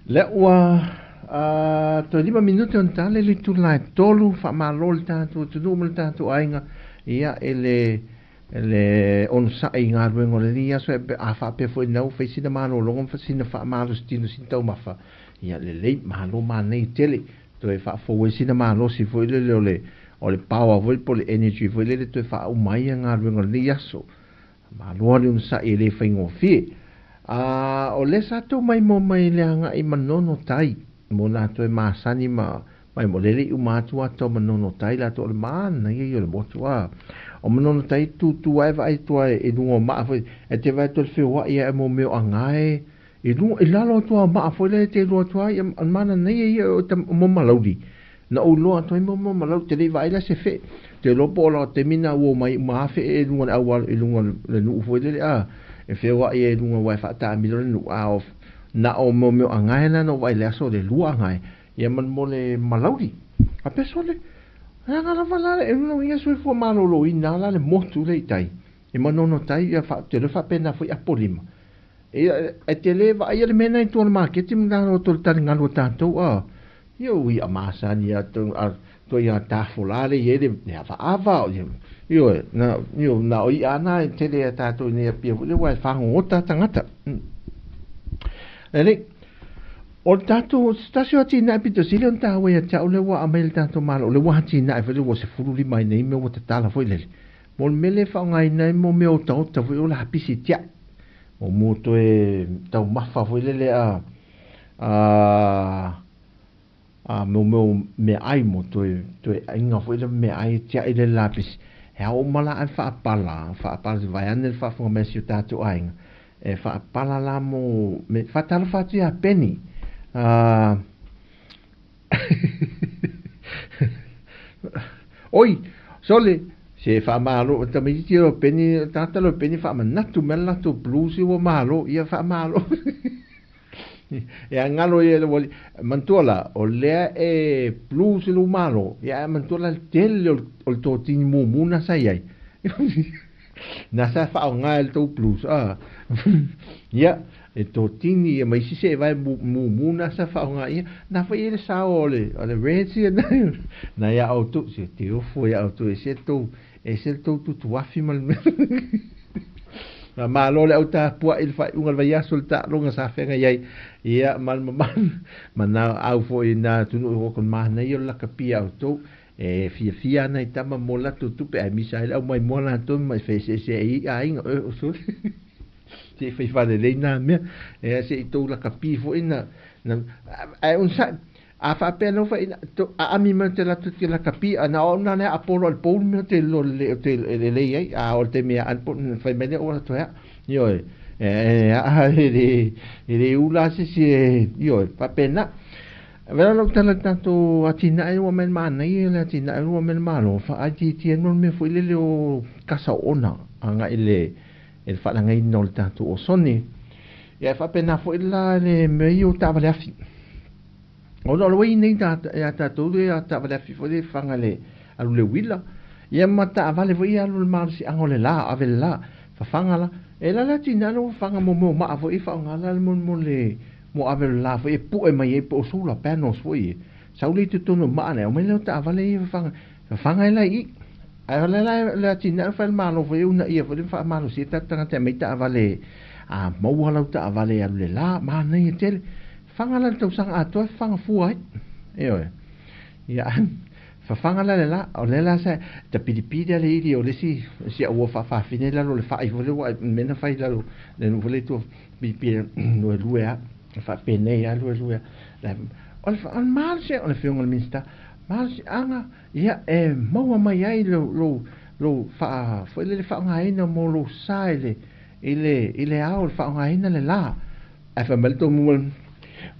Le ua toe 5 minute ona tale le itula e 3, faamalo le tatou atunuu ma le tatou aiga, ia e le le onosai i galuega o lenei aso e a faapea foi na ua fai sina malologa ma sina faamalositino sina taumafa, ia lelei malo manei tele toe faafou ai sina malosi foi lele o le o le power foi po o le energy foi lele toe faauma ai galuega o lenei aso. Malo le onosai e lē faigofie. A o lea sa tou maimoa mai le agai Manono Tai mo latou e masani ma mai mo lele i uma atu ata o Manono Tai latou o le manaia ia o le motu a o Manono Tai tutu ae vaai atu ai i luga o maa foi e te vaai atu le feoai ae mo mea o agae i luga i lalo atu o maa foi lea te iloa atu ai o le manaia ia o mo malauli na ou iloa atu ai mo mo malauli te le i vaai la se fe'e te iloa po o la taimi na ua omai uma lava fe'e i luga o le auala i luga o le nuu foi lele a e feoai ai i luga aua e faataamilo le nuu a o na o mo mea o agae la na ou vaai i le aso o le lua agae ia ma mo le malauli a peso le leaga lava la e lona uiga soifua malōlōina la le motu lea i tai e Manono Tai ia te iloa faapena foi Apolima ia e te lē vaaia le mea lena i tua o le maketi ma lalo atu o le taligalu a tatou a ia ui a masani a tua ia tafola le i ai le avaava ioe na io na o i'a na e tele a tatou i nei Apia foi lea ua e fagogota tagata. Lelei. O le tatou, se tasi o atinae pito sili ona taua ia te au lea ua aumai e le tatou Malo, o lea ua atinae foi lea ua 15 ai nei mea ua tatala foi lele. Mo le mea lea e faaaogaina ai mo mea otaota foi o lapisi tiai. Mo mo toe taumafa foi lele a a a mo mea meaai mo toe toe aiga foi lea meaai e tiai le lapisi. E ao uma la ae faapala, faapala vaeane le faafofoga mai a si o tatou aiga. E faapala la mo me faatalofa atu ia Penny. Oi, sole, se faamalo tamaitiiti o Penny, tagata lea o Penny faamanatu mai le latou blues ua malo, ia faamalo. E galo ia le wali, manatua la, o lea e blues le malo, ia ae manatua la le tele o le totini mumu na sa i ai. Na sa faaaoga e le tou blues, a. Ia, e totini ia ma isi seevae mumu na sa faaaoga ia, na foi e le sao o le o le Reds ia na na ia outou, se te ofo ia outou e se tou e se tou tutuafi ma le mea. Malo le au tapua'i i le faaiuga o le vaiaso le taaloga sa feagai ai ia ma le mamalu ma nā au foi i nā atunuu i ko manaia o le lakapi a outou e fiafia ana i tama mo latou tupe ae misa ai le aumai moa latou ma e feeseeseai ai i aiga o sole se i fai faalelei nā mea e se i tou lakapi foi na na ae onosai a faapea lea ua fai to aami mai te latou te lakapi a na o au na lea apolo ai le pou le mea te iloa lelei te lelei ai a o le taimi e aa ai fai mai lea ua toe aa ioe e aa e le e le ula se isi e ioe faapena. Vela lau tala i le tatou atinae ua mea manaia le atinae ua mea le Malo faaitiitia ai le mea foi lele o kasa oona agai i le i le faalagaina o le tatou osone. Ia e faapena foi la le mea ia o taavale afi. Ona o le ua i nei ia tatou le taavale afi foi le faga le alu le uila. Ia ma taavale foi ia alu le malosiaga o le la, ave le la, fafaga la. E la le atinae lea ua fafaga mo mea o maa foi e faaaoga la mo le mo ave le la foi e pue mai ai po o solar panels foi ia. Sau lea i totonu o maa lea, aumai lea o taavale ia fafaga, fafaga ai la i i. Ae o le la le atinae fai le Malo foi e uunaia foi le faamalosia tatou tagata e aumai taavale a maua lau taavale e alu le la, manaia tele. Fafaga la le tausaga atoa e fafaga fua ai. Ioe. Ia, fafaga la le la, o lea la sa tapilipili lava le ili o le isi si au uo faafafine i lalo o le fai foi lea ua mea na fai i lalo le nuu foi lea i tua pilipili luelue lava faapenei lava luelue lava. O le malosiaga o le afioga i le Minisita, malosiaga ia e maua mai ai lou lou lou faa foi lele faaaogaina mo lou sa i le i le i le ao le faaaogaina le la. Ae fai mai le tou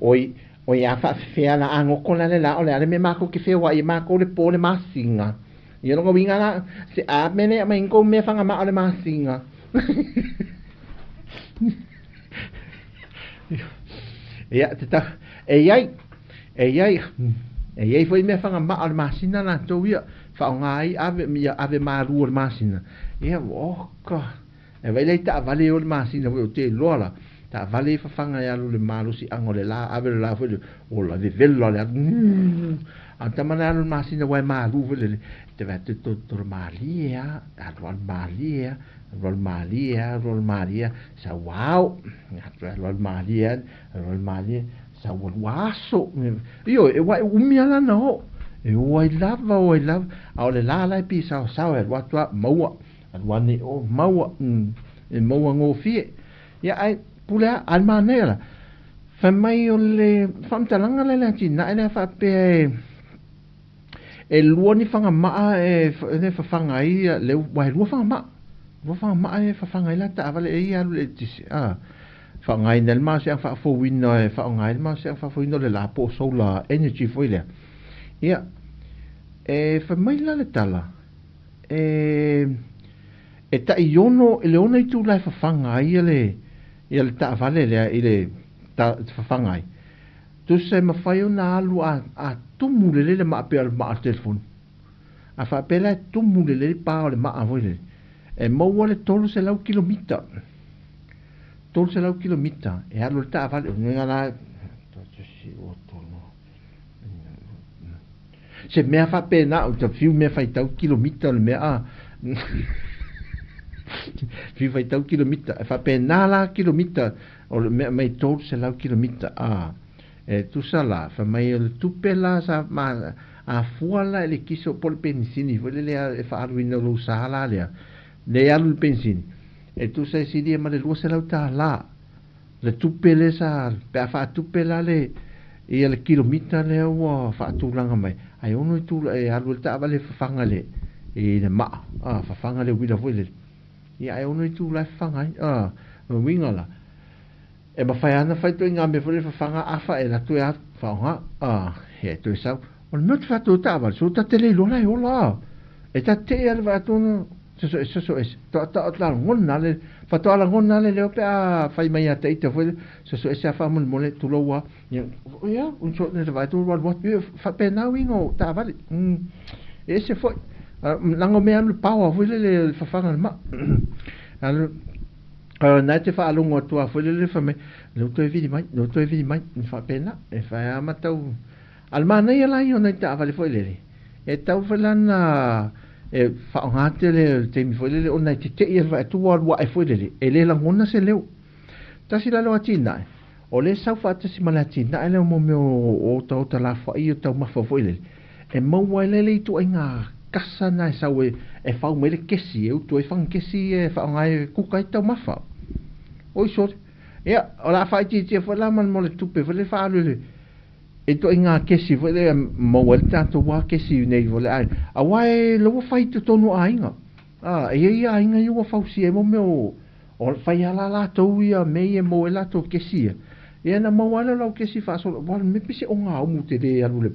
oi oi a faafefea la a goko la le la o le a le mea makou te feoai ai makou le po le masina. Ia lona uiga la se a mea lea aumai kou mea fagamaa o le masina. Ia te tau e iai e iai e iai foi mea fagamaa o le masina latou ia faaaoga ai ave ia ave malu o le masina. Ia oka E vaai la i taavale e o le masina foi ou te iloa la taavale e fafaga e alu i le malosiaga o le la ave le la foi le ola vevela le alu a tama le alu i le masina aua e malu foi lele te vaai atu tolotolo malie a alu alu malie a alu alu malie a alu alu malie a sau ao alu alu malie a alu alu malie sau alu aso ioe e ua e umi a lana oo e o ai lava o ai lava a o le la la e pisaosao e alu atu a maua Alu ane o maua, e maua gofie. Ia ae pule a, a le manaia la. Fai mai o le faamatalaga lea le atinae lea faapea e e lua ni fagamaa e e fafaga ai le aua e lua fagamaa. Lua fagamaa e fafaga ai la taavale e ia alu i le eletise a. Faaaogaina ai le malosiaga faafouina e faaaoga ai le malosiaga faafouina o le la po o solar energy foi lea. Ia, e fai mai la le tala, E, e tai ono, i le ono itula e fafaga ai le, ia le taavale lea i le ta, fafaga ai. Tusa e mafai ona alu a, a tumu lelei le maa pei o le maa o le telefoni. A faapea la e tumu lelei le pa o le maa foi lele, e maua le 300 kilomita. 300 kilomita e alu ai le taavale. O lona uiga la, Se mea faapena, ou te fiu mea faitau kilomita o le mea a. Fiu faitau kilomita, e faapena la kilomita o le mea mai 300 kilomita a. E tusa la, fai mai o le tupe la sa ma a fua la i le kiso po o le penisini foi lele e faaaluina o lou sa la lea, le alu i le penisini, e tusa e silia ma le $200 le tupe lea sa pe a faatupe la le ia le kilomita lea ua faatulaga mai, ae ono itula e alu ai le taavale e fafaga i le i le maa, a fafaga le uila foi lele. Ia ae ono itula e fafaga ai, a, o le uiga la, E mafai lava ona fai ituaiga mea foi lea fafaga afa e alu atu e faaaoga a e toe sau. O le mea ou te fai atu ai taavale, so ta te le iloa la e ola a. E ta te tei lava le vaai atu ona soso ese soso ese. Lagona le faatoa lagona le leo pe a fai mai ia te ita foi lea soso ese lava faamolemole tulou lava. Ia ia le vaai atu alu atu ia faapena uiga o taavale. E ese foi. Leaga o mea alu le power foi lele le fafaga o le maa. A o lena e te faalogo atu lava foi lele fai mai, lea ua toe vili mai, lea ua toe vili mai, e faapena, e fai lava ma tau. A o le manaia la ia o nai taavale foi lele, e tatau foi la ona e faaaoga tele i le taimi foi lele ona e tetei le vaai atu ua alu ae foi lele, e le lagona se leo. Tasi la leo atinae, o lea e sau faatasi ma le atinae lea mo mea o otaota lafoai o taumafa foi lele, e maua ai lea ituaiga kasa na e sau e fau mai le kesi e utu ai fagakesi ia e faaaoga e kuka ai taumafa. Oi sole. Ia, o le a faaitiitia foi la ma le tupe foi lea faaalu i le ituaiga kesi foi lea e maua ai le tatou lava kesi nei foi le aiga. Aua e la ua fai i totonu o aiga. A, e i ai aiga ia ua fausia ai mo mea o O le fai ala latou ia mea ia e maua ai latou kesi ia, ia na maua ai lea o lau kesi faasolo, aua o le mea pei se ogaumu tele e alu le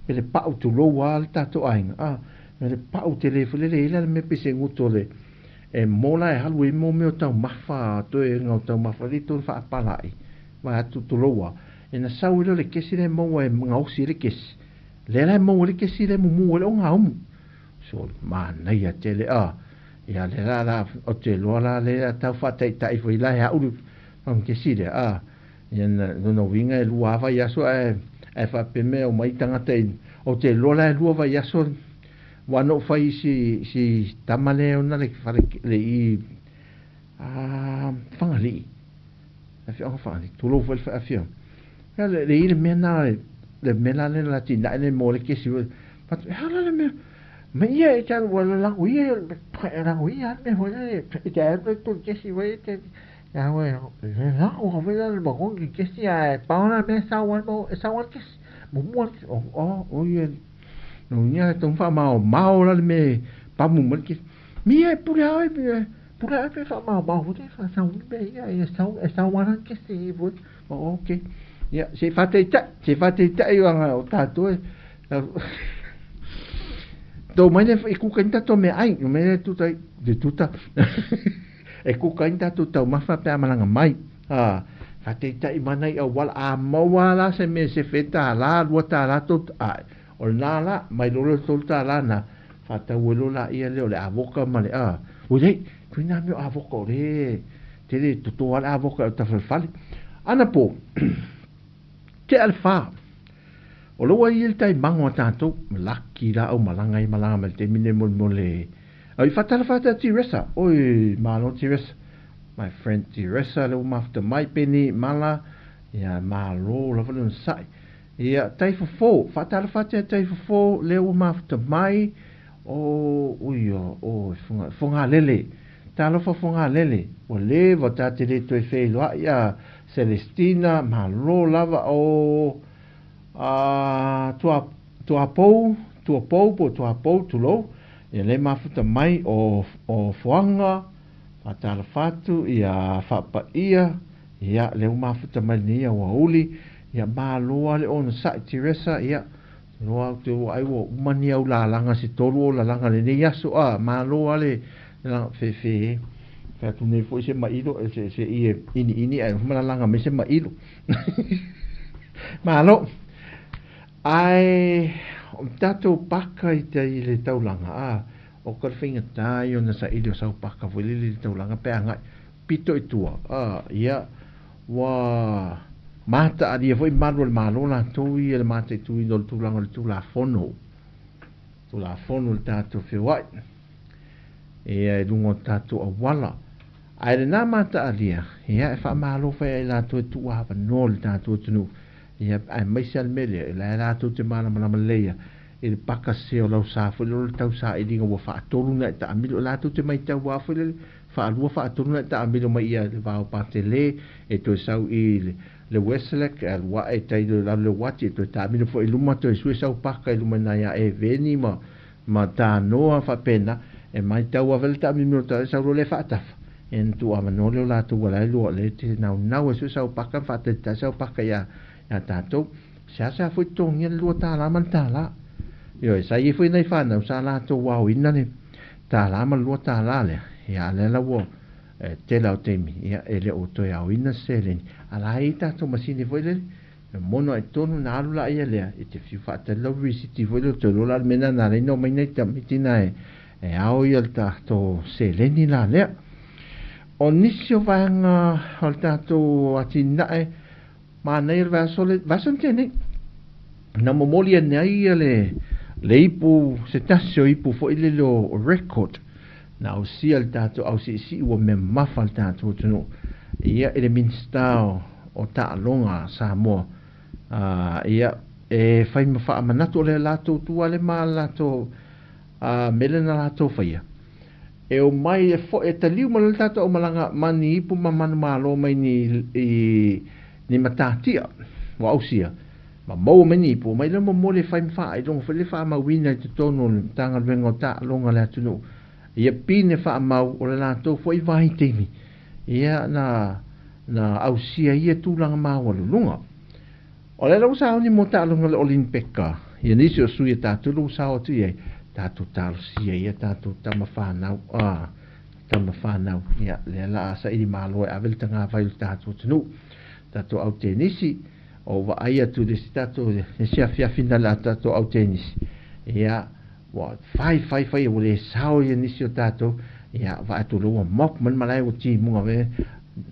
pe le pau tulou lava le tatou aiga, a, me le pau tele foi lele e i ai la le mea pei se guto o le e mo la e alu ai mo mea o taumafa, toega o taumafa lea i totonu faapalai, vaeatu tulou lava, e na sau ai lea o le kesi lea e maua e gaosi ai le kesi, lea la e maua ai le kesi lea e mumu ai le ogaumu. So, manaia tele, a. Ia lea la la ou te iloa la lea tau faataitai foi la e au le fagakesi lea a. Ia na lona uiga e lua lava vaiaso ae ae faapea mai omai tagata i ou te iloa la e lua vaiaso aua na ou fai i si si tama lea ona le fale le i a Fagalii le afioaga Fagalii tulou foi le afioaga ia le le i le mea na le mea la lea na atinae nei mo le kesi e a la le mea Ma ia e te alu ua lalago ia e lago ia le mea foi lele e te alu e tolu kesi foi e te alu e lago ka foi lele magogi ke kesi ae pau la mea sau ai mo e sau ai kesi muamua o o o ia no ia e tau faamaomao la le mea pamu mai le kesi me ia e pule lava oe pule lava oe pe faamaomao foi le faasau le mea ia e sau e sau lava le kesi foi o okay ia se i faataitai se i faataitai o tatou e Tō mai nei e kuka ni tātou mea ai, no mai tuta te tuta. E kuka ni tātou taumafa pe a malaga mai. A, whateitai mana i au wala, a maua la se mea se whe tā la, $2 tō, a, o le nā la, mai lolo $3 na, whatau e lola ia leo le avoka ma le, a, ui lei, tui nā mea o avoka o le, tele toto a le avoka o tawhalewhale. Ana pō, tea le whā. O lea ua i ai le tai mago a tatou, laki la au malaga ai malaga mai le taimi nei molemole. Ai faatalofa atu ia Teresa, oi malo Teresa, my friend Teresa lea ua mafuta mai Peni Mala, ia malo lava le onosai. Ia tai fofo, faatalofa atu ia tai fofo lea ua mafuta mai, o ui o o Foga Fogalele. Talofa Fogalele, ua leva ta te le toe feiloai ia Celestina, malo lava o A tua, tuapou, tuapou po o tuapou, tulou, ia le mafuta mai o, o Foaga, faatalofa atu, ia faapaia, ia lea ua mafuta mai lenei aoauli, ia malo lava le onosai Teresa, ia, loa ou te vaai ua uma ni au lalaga se tolu ou lalaga i lenei aso, a, malo lava le, fefe, fai atu nei foi se mailo, se, se i e iniini ae ma lalaga mai se mailo. Malo. Ae o tatou paka i te i le taulaga, a, o ka le faigata ia ona saili o sau paka foi lele i le taulaga pe agai pito i tua, a, ia, ua mataalia foi malu o le Malo latou ia i le mataituina o le tulaga o le Tulafono, Tulafono i le tatou feoai, ia, i luga o tatou auala. Ae lena mataalia, ia, e faamalo fai ai latou e tuu avanoa i le tatou atunuu. Ia, aemaise lava le mea lea, o la e latou te malamalama lelei lava i le paka sese o lau sa foi lele o le tau sailiga ua faatolu ona e taamilo. O latou te matau lava foi lele, faalua faatolu ona e taamilo mai ia le vao Patele e toe sau i le Westlake, e alu ae i tai i lalo i le uati, e toe taamilo foi i luma toe sue sau paka i luma i nai a Eveni ma Tanoa faapena. E matau lava le taamilo o sau loa lea faatafa, ia ona tuuavanoa lea o latou ua la e lua o lea e te naunau e sue sau paka ma faatalitali sau paka ia tatou. Seasea foi totogia le $2 ma le $1. Ioe, sa i ai foi nai fanau sa latou aoina le $1 ma le $2 lea, ia a o lea la ua tele lava o taimi, ia e le o toe aoina se seleni. A la e i ai tatou masini foi lele, e mono lava i totonu ona alu laia lea, e te fiu faatali lau risiti foi lele, ou te iloa la le mea lena na ala ai ona omai nai tamaiti na e ao ia le tatou seleni la lea. O nisi o vaega o le tatou atinae, Manaia le vaiaso le vaiaso na tea nei. Na momoli ane ai ia le ipu, se tasi o ipu foi lele o record na ausia le tatou au siisii ua mea mamafa le tatou atunuu. Ia i le Minisita o Taaloga a Samoa, ia e fai ma faamanatu o le latou tua le ma latou mele na latou faia. E omai e foi e taliu mai loa le tatou aumalaga ma ni ipu ma manumalo mai ni i ni matatia ua ausia ma maua mai ni ipu, omai loa momoli e fai ma faailoga foi le faamauina i totonu o le Matagaluega o Taaloga a le atunuu. Ia pine faamau o le latou foi vaitaimi ia na ausia ia tulaga maualuluga. O lea la ua sauni mo taaloga o le Olympeka, ia nisi o sui a tatou la ua sao atu i ai, tatou talosia ia tatou tama fanau, a, tama fanau, ia, lea la a saili malo e ave le tagavai o le tatou atunuu, tatou au tenisi, o vaai atu i le isi tatou, le isi afiafi na le a tatou au tenisi, ia, ua fai, fai, fai, ua le sao ia nisi o tatou, ia, vaai atu lea ua mop mai le malae ua timuga,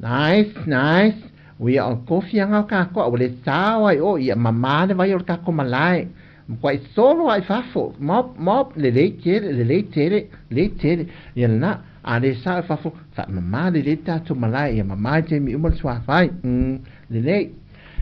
nice, nice, Uia o kofi anga o kako a ua le sao ai o ia mama le vai o le kako malae. Makuai solo ai fafo. Mop, mop, lelei tele, lelei tele, lelei tele. Ia lena, a le sao i fafo, faamama lelei le tatou malae, ia mama i taimi uma le suavai. Lelei.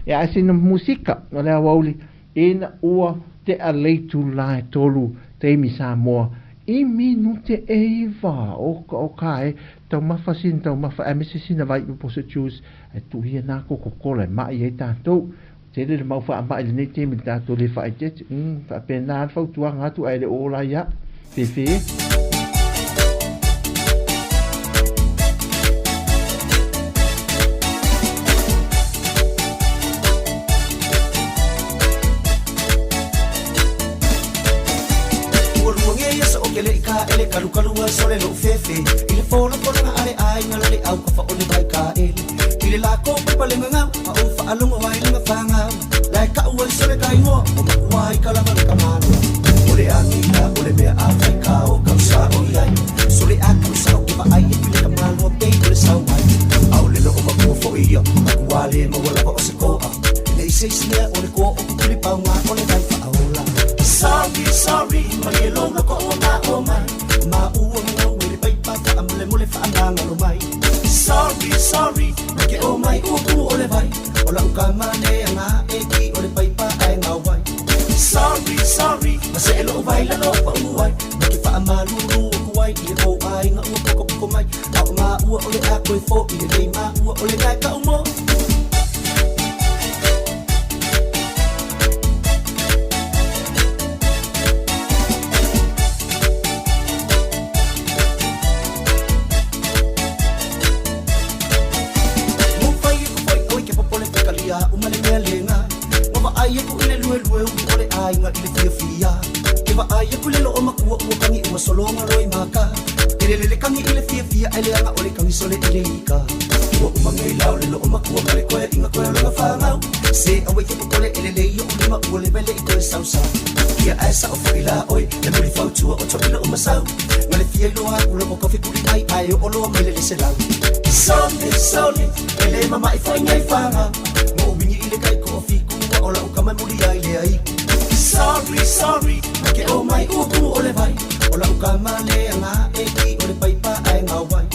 Ia ae sina musika o le aoauli, ina ua tea le itula e tolu taimi Samoa i minute e iva o o ka e taumafa sina taumafa aemaise sina vai upu se juice e tuu ia na kokokola e ma'i ai tatou. Tele le mau faama'i i lenei taimi le tatou le faaeteete. Faapena le fautuaga atu ae le o ola ai a'u. Fefe e. Ua luagē ia sa o ke leʻi kaʻele kalukalu ai sole loʻu fefe i le folafolaga a le aiga la le au ka fa o le vai kaʻele i le lako paipa le gagau a ou faalogo ai le mafagau lae kaʻu ai sole ka igoa o makua ai ka lava le kamalo o le agila o le mea a fai ka o kau sa o iai sole a kau sa o ke vaai e pili ka malo pei o le sau ai a o le loo makua foi ia makua le maua lava o se koa e leai se isi mea o le koa o kukuli pauga o le vai faaola. Sorry, sorry, malie lou loko ua mao mai ma ua ngau e le paipa faamolemole faamagalo mai. Sorry, sorry, ma ke o mai ua kumu o le vai o lau kama le aga e ki o le paipa ae gau ai. Sorry, sorry, ma see lou vai lalo pa uu ai ma ke faamalulu aku ai i le kou aiga ua pokopoko mai a o maua o le a koe foʻi lelei maua o le gae kaʻu mo. Mufai aku foi oi ke popole fekalia uma le mea lega Ua vaai aku i le luelue ulu o le aiga i le fiafia Ke vaai aku i le loo makua ua kagi uma sologa loi maka E le lele kagi i le fiafia ae leaga o le kagi sole i le ika Ua uma nei la o le loo makua ma le koe inga koe o lona fagau Se aua i ke popole e lelei oʻu lima ua leva le i toe sausau Ia ae sao foi la oe le muli fautua o toʻila uma sau Ma le fia iloa aku loko kofi kuli ai ae oo loa mai le le selau. Sole, sole, e le mamaʻi foi nei faga Ma ou wini i le kai ko o fiku ua o lau kama e muli ai le aiku. Sorry, sorry, ma ke o mai ua kumu o le vai O lau kama le aga e ki o le paipa ae gau ai.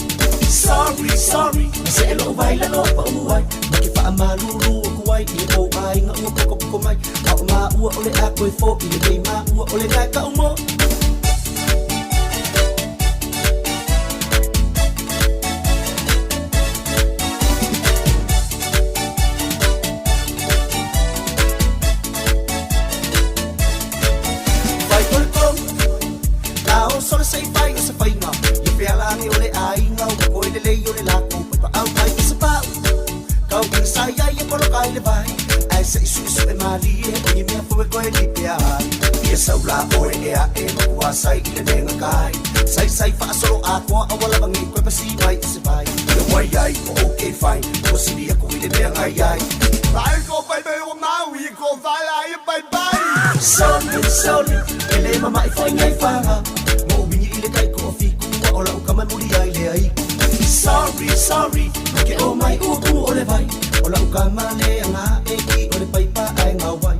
Sorry, sorry, ma see lou vai lalo pa uu ai Ma ke faamalulu aku ai i le kou aiga ua ua o le a koe fo'i lenei maua o le gae ka'u mo. Fai o le tolu, ta o sole se i fai o se faiga, ia fealagi o le aiga ua koe lelei o le lakou paepaau mai i se pa'u. Kau ina sa iai e poloka i le vai, ae se'i su'esu'e malie o ni mea fou e koe lipea ai. Ia saulā oe e a'e makuasai i le lega kai. Saisai fa'asolo atoa aua lava nei koe pasi mai i se vai. Ia wai ai o okay fine, ua sili aku i le mea gai ai. 来个贝贝，我马一个再来一拜拜。 Soli, soli, e le mama'i fo'i nei faga. Ma ou wini i le kai ko o fiku ua o la'u kama e muli ai le ai. Sorry, sorry, ma ke o mai ua kumu o le vai. O la'u kama le anga e ki o le paipa ae gauai.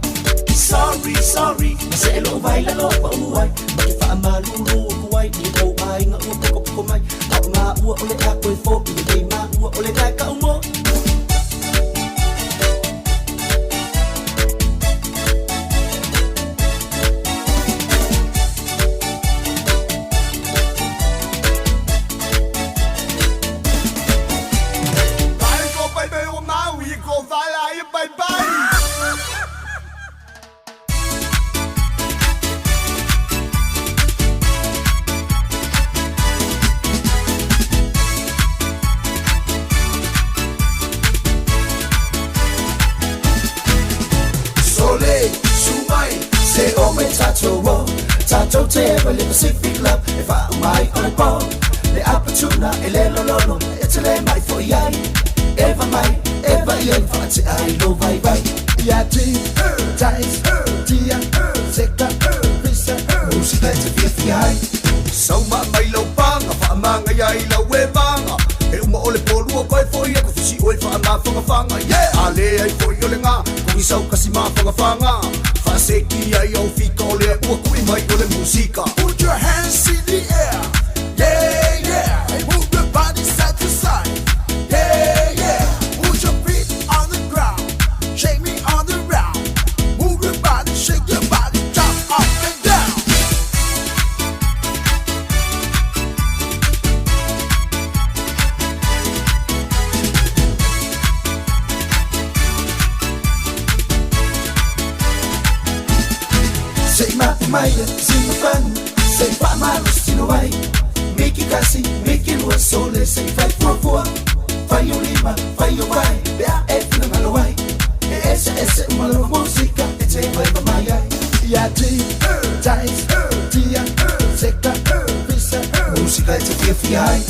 Sorry, sorry, ma se e lo'u vai lalo pa uai. Ma ke fa'amalulu aku ai i le tou aiga ua pokopoko mai. A o maua o le a koe fo'i lenei maua o le gae ka'u mo. 来个贝贝，我马一个再来一拜拜。 Sole, sumai, se o me tatou o Tatou te ewa le Pacific Love E wha umai o le pō Le apatuna e le lololo E te le mai fo iai Eva mai, eva iai Wha te ai lo vai vai Ia ti, tais, tia, seka, visa Musika e te fia fia ai. Sau ma mai lau panga, whaamanga ia i lau e vanga. E uma o le polua koe foi aku fisi o e whaamawhangawhanga. Yeah! A le ai foi o le ngā, kongi sau kasi mawhangawhanga. Whaaseki ai au fika o le ua kui mai o le musika. Put your hands in the air. Yeah, yeah. And move your body side to side. Yeah, yeah. Put your feet on the ground. Shake me on the round. Move your body, shake your body, jump up and down. Sei mapu mai, sina fanu, sei pa malu sino ai. Miki kasi, miki lua sole, sei fai fua fua. Fai o lima, fai o vai, pe a e fina malo ai. E ese ese uma lova música, e te vai pa mai ai. Ia ti, tais, tia, seka, visa, música e te fia fia ai.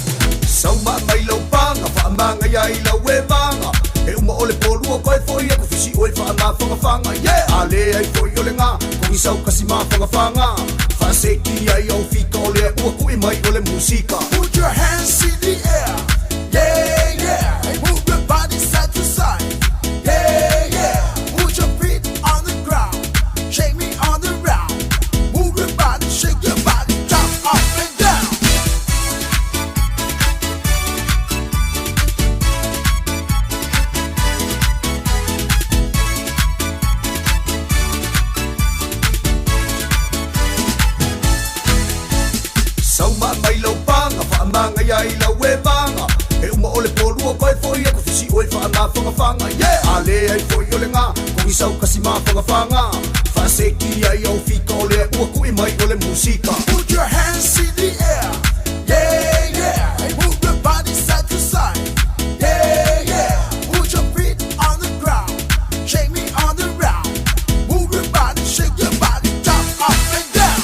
Sau ma mai lau panga, whaamanga ia i lau e vanga. E uma o le polua koe foi aku fisi o e whaamawhangawhanga. Yeah! A le ai foi o le ngā, kongi sau kasi mawhangawhanga. Whaaseki ai au fika o le ua kui mai o le musika. Put your hands in the air. Yeah, yeah. And move your body side to side. Yeah, yeah. Put your feet on the ground. Shake me on the round. Move your body, shake your body, jump up and down. Sau ma mai lau panga, whaamanga ia i lau e vanga. E uma o le polua koe foi aku fisi o e whaamawhangawhanga. Yeah! A le ai foi o le ngā, kongi sau kasi mawhangawhanga. Whaaseki ai au fika o le ua kui mai o le musika. Put your hands in the air. Yeah, yeah. And move your body side to side. Yeah, yeah. Put your feet on the ground. Shake me on the round. Move your body, shake your body, jump up and down.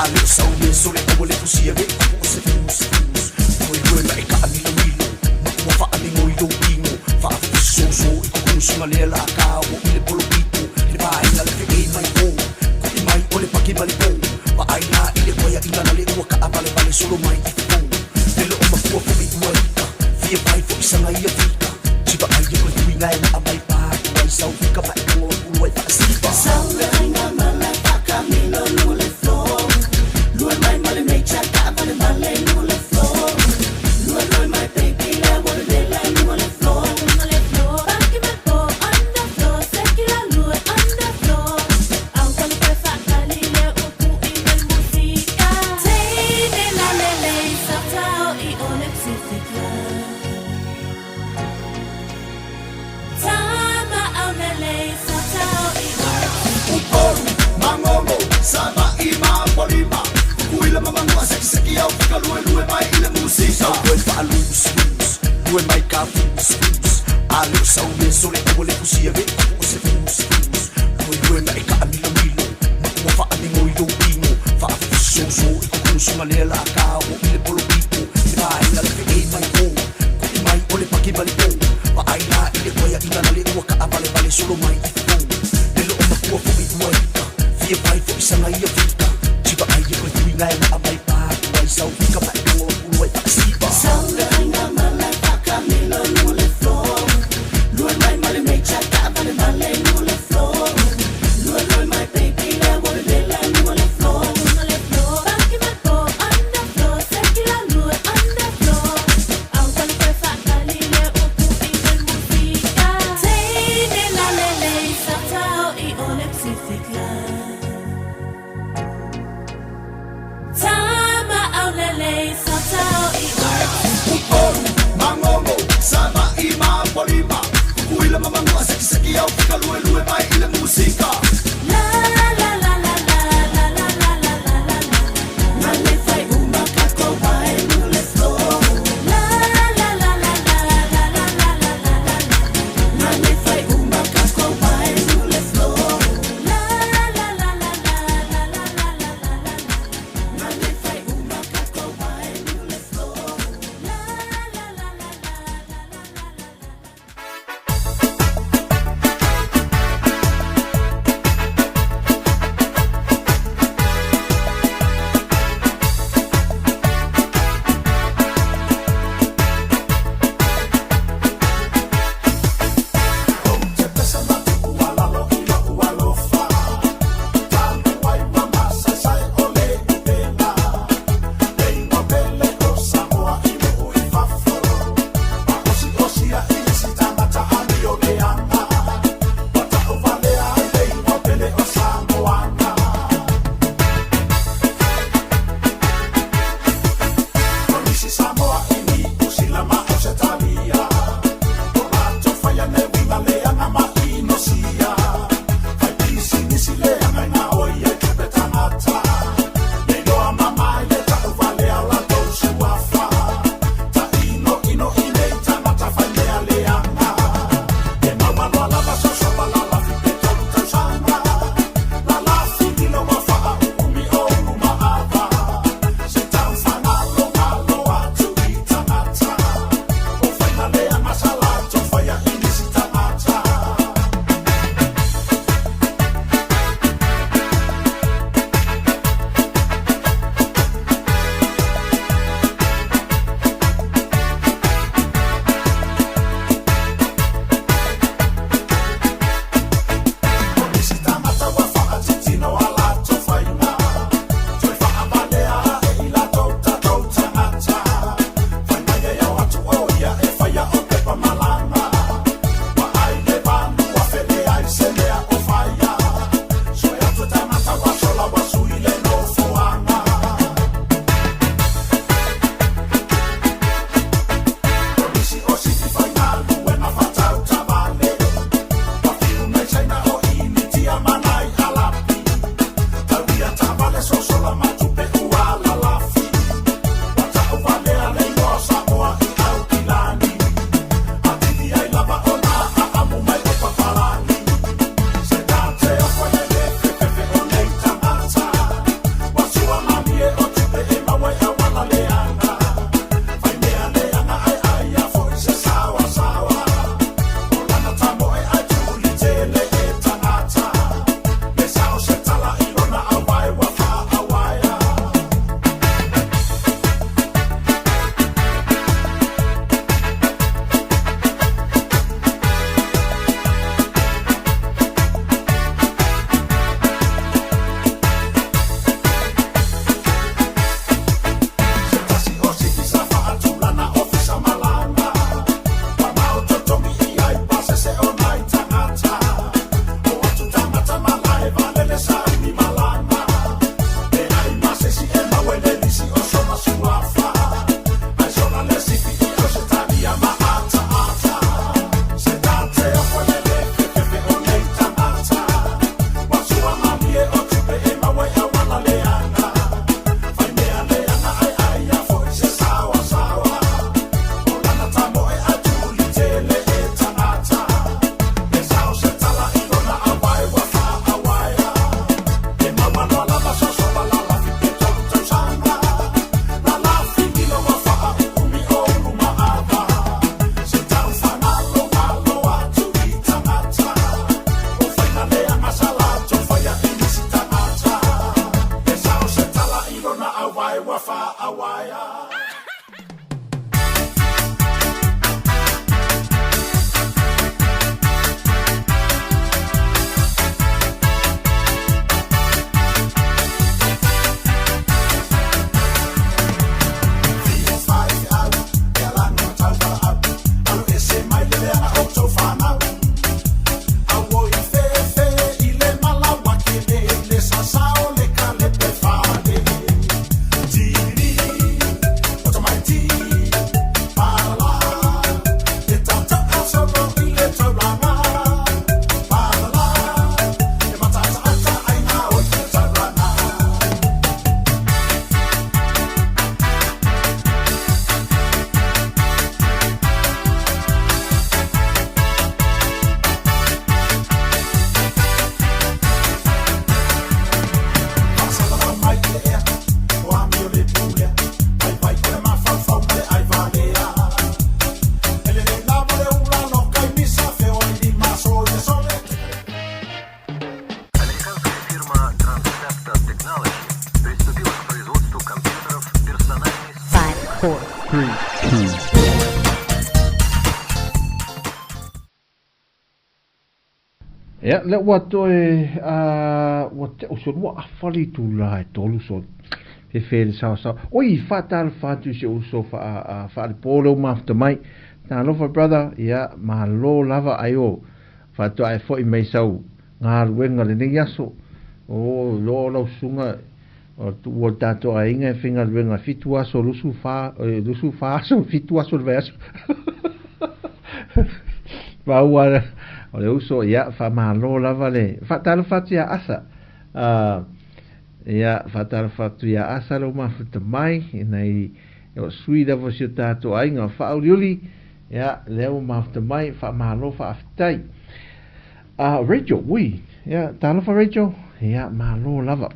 A le o sau le sole aua le fusia le kupu o se fusu fusu. Luelue ma e kaamilomilo ma ua faamigo i lou tino. Faafifisoso i kukunusuga lea la ka o i le polopito. Le vaega le feei mai o. Ku'i mai o le paki ma le pou. Vaai la i le paeaiga na le ua kaavalevale solo mai i fofo. Le loo makua fo'i ua ika. Fia vai fo'i saga ia fika. Sivaai e koe tuiga e naa mai pa ai sau fika faailogo ulu ai faasiva. Upolu, Mangolo, Sava'i ma Apolima, Tutuila ma Manua, sekiseki au fika luelue mai i le musika. Sau koe faalusulus, lue mai ka fusulus. A le o sau le sole aua le fusia le kupu o se fusulus. Luelue ma e kaamilomilo, ma ua faamigo i lou tino. Faafifisoso i kukunusuga lea la ka o i le polopito. Le vaega le feei mai o, ku'i mai o le paki ma le pou. Vaai la i le paeaiga na le ua kaavalevale solo mai i fofo. Le loo makua fo'i ua ika. Fia vai fo'i saga ia fika. Sivaai e koe tuiga e naa mai pa ai sau fika faailogo ulu ai faasiva. Ia, lea ua toe, ua teu so lua afa le itula e tolu so fefe le saosaoa. Oi, faatalofa atu i si ou uso faalepō lea ua mafuta mai. Talofa brother, ia, malo lava ai o faatoa e foi mai sau galuega lenei aso. O, loa o lau susuga o tuua o le tatou aiga e faigaluega fitu aso lusu fa, lusu fa aso, fitu aso le vaiaso. Maua o le uso, ia, faamalo lava le, faatalofa atu ia Asa. Ia, faatalofa atu ia Asa lou mafuta mai, nai o sui lava o si o tatou aiga faauliuli, ia, lea ua mafuta mai, faamalo faafetai. Rachel, ui, ia, talofa Rachel, ia, malo lava.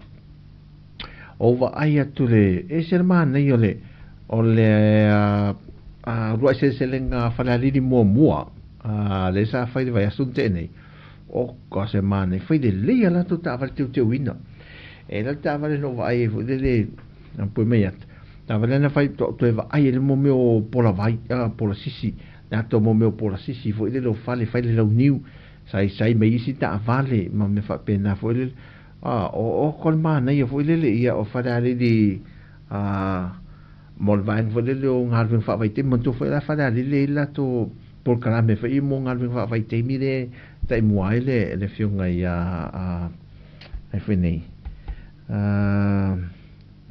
O vaai atu le, e ese le manaia o le, o le uluai seleselega a Falealili muamua, lea sa fai le vaiaso na tea nei. Oka se manaia, fai lelei a latou taavale teuteuina. E la le taavale na ou vaai ai foi lele, na pue mai atu. Taavale na fai toe vaai ai le mo mea o pola vai, pola sisi. Le ato mo mea o pola sisi foi lele o fale, fai le launiu. Saisai mai isi taavale ma mea faapena foi lele. O ko le manaia foi lele ia o Falealili mo le vaega foi lele o galuega faavaitaimi manatua foi la Falealili e i ai le latou polokalame foi ia mo galuega faavaitaimi lea e taimua ai le le afioga ia ai foi nei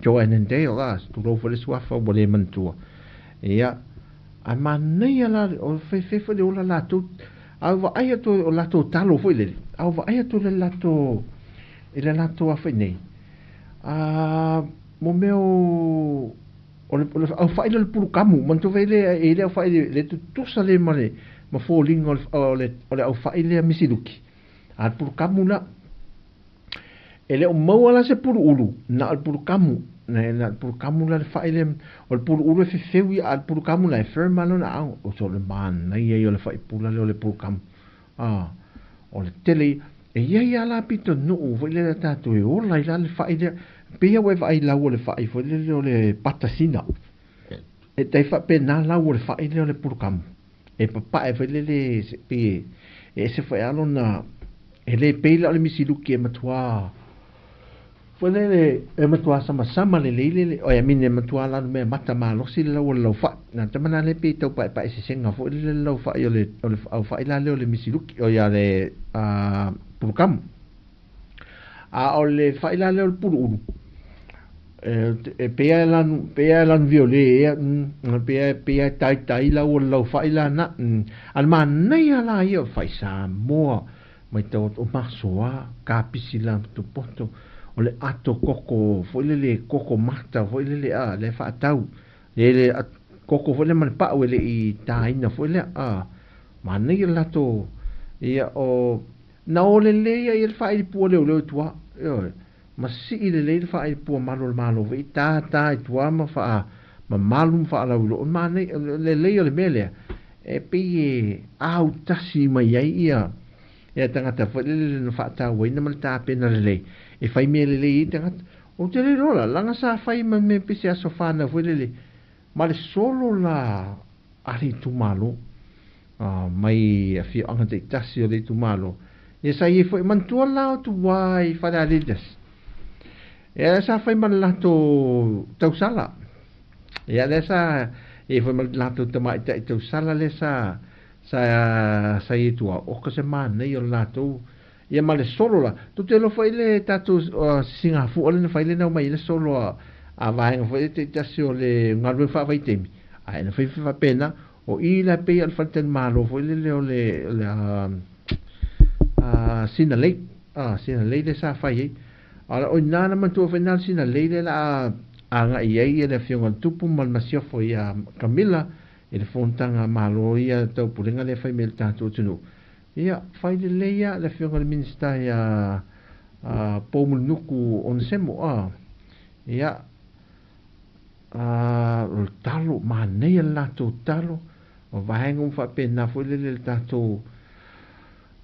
Joe Annandale la tulou foi le suafa ua le manatua ia ae manaia la o fefe foi le ola latou a ou vaai atu o latou talo foi lele a ou vaai atu i le latou i le latou a foi nei mo mea o o le aufai lea o le pulukamu manatua foi lea e i ai le aufai le tutusa lea ma le ma foliga o le o le aufai lea misiluki a le pulukamu la e le o maua la se pulu ulu na o le pulukamu na na le pulukamu la le fai lea o le pulu ulu e fefeu ia a le pulukamu la e firm lava lona aao o so le manaia ia o le faipula lea o le pulukamu o le tele ia e i ai lava la pitonuu foi lea tatou e ola ai la le fai lea pei lava ua e vaai i lau o le fai foi lele o le patasina e tai faapena lau o le fai lea o le pulukamu e papae foi lele pei e ese foi lava lona e le pei la o le misiluki e matuā foi lele e matuā samasama lelei le oi I mean e matuā lanu mea mata malosi le lau o le laufa'i na tama la lea pei e tau paepae sesega foi lele le laufa'i o le o le aufa'i la lea o le misiluki oi a le pulukamu a o le fa'i la lea o le pulu ulu e pei lava e lanu pei lava e lanu viole ea pei pei lava e taitai lau o le laufa'i lana a le manaia la ia o le fa'i Samoa matau atu o masoa kapisi la potopoto o le ato koko foi lele koko mata foi lele a le faatau le le koko foi lea ma le pau e le i taina foi lea a manaia le latou ia o na o lelei ai le faaili pua leoleo i tua ioe ma sii lelei le faaili pua malu o le Malo foi ta ta i tua ma faa mamalu ma faalauiloa o le manaia lelei o le mea lea e pei e autasi mai ai ia ia tagata foi lele na faatauaina ma le tapena lelei e fai mea lelei ai tagata. Ou te le iloa la, leaga sa fai ma mea pei se aso fanau foi lele, ma le solo la a le itumalo, mai afioaga taitasi o le itumalo. Ia sa i ai foi, manatua le la o tua i Falealili tasi. Ia sa fai ma le latou tausala. Ia lea sa i ai foi ma le latou tamaitai tausala lea sa sa sa i ai tua, oka se manaia o le latou ia ma le solo la. Tou te iloa foi le tatou sisigafua lea na fai lea na omai ai le solo a a vaega foi lea taitasi o le galuega faavaitaimi, ae na fai faapena, o i la e pei o le faletalimalo foi lele o le o le a Sinalei, a Sinalei lea sa fai ai. A o i ina na manatua foi na le Sinalei lea la a agai ai le afioga i le Tupu ma le Masiofo ia Kamila i le fonotaga a Malo ia taupulega lea e fai mai e le tatou atunuu. Ia, fai lelei lava le afioga i le Minisita ia Poumulinuku Onesemo, a. Ia, a, o le talo, manaia le latou talo, o vaega uma faapena foi lele le tatou,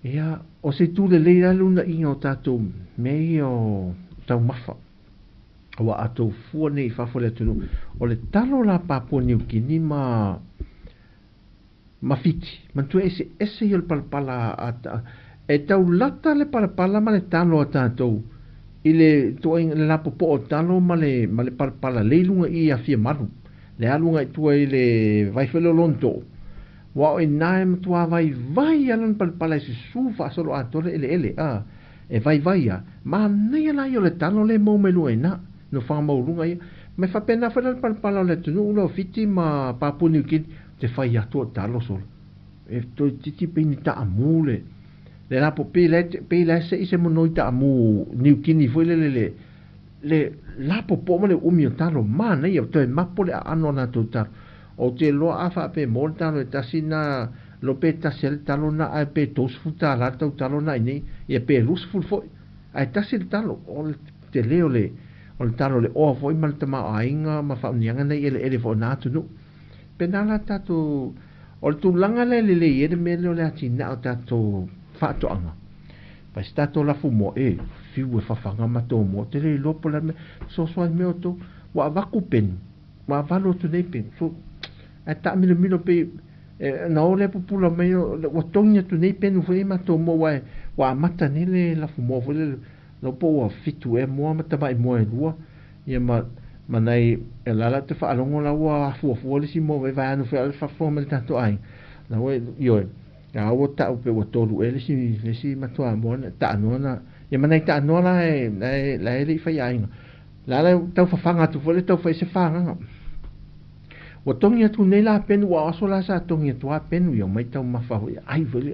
ia, o se itu lelei la le uunaiga o tatou mea ia o taumafa. Ua a tou fua nei i fafo o le atunuu, o le talo la Papua Niu Kini ma ma Fiti, manatua eseese ia o le palapala a, e tau lata le palapala ma le talo a tatou i le ituaiga le lapopoo o talo ma le ma le palapala lea i luga i i Afiamalu, le alu agai i tua i le vai foi lea o Lonotoo, aua o i ina e matua vaivai lava lona palapala e susu faasolo atoa le eleele, a, e vaivai lava. Manaia la ia o le talo lea e maua mai luga i ina, nofoaga maualuga ia. Ma e faapena foi la le palapala o le atunuu lea o Fiti ma Papua Niu Kini, te fai atu o talo solo. E toeitiiti pei ni taamu le le lapo pei la pei la se'i se monoi taamu Niu Kini foi lele le le lapopoa ma le uumi o talo manaia toe mapo le aano o latou talo. Ou te iloa a faapea mo le talo e tasi na lo pe tasi a le talo na ae pe $30 le tau talo na i nei ia pe 20 foi ae tasi le talo o le tele o le o le talo le oa foi ma le tamaoaiga ma faamanuiaga nei eleele foi o na atunuu. Pena la tatou, o le tulaga lea e lelei ai le mea lea o le atinae o tatou faatoaga. Fai se tatou lafu moa, e, fiu e fafaga matou moa, ou te le iloa po o le a le mea, fesoasoani mai outou, ua avatu penu, ua avalu atu nei penu, so, ae taamilomilo pei, e, ona o lea pupula mai, ua togi atu nei penu foi nei matou moa, aua ua amata nei le lafu moa foi lele, Iloa po ua fitu ea moa ma tamai moa e lua, ia ma, ma nai, e la la te faalogo la ua afuafua le isi moa vai vaeanu foi a le faafofoga mai le tatou aiga. La ua, ioe, a ua tau pe ua tolu ea le isi, le isi matua moa na taanoa na, ia ma nai taanoa la e, la e, la e le i faiaiga. La la tau fafaga atu foi le tau fai se fagaga. Ua togi atu nei la penu, ua aso la sa togi atu a penu, ia omai taumafa foi, ai foi le,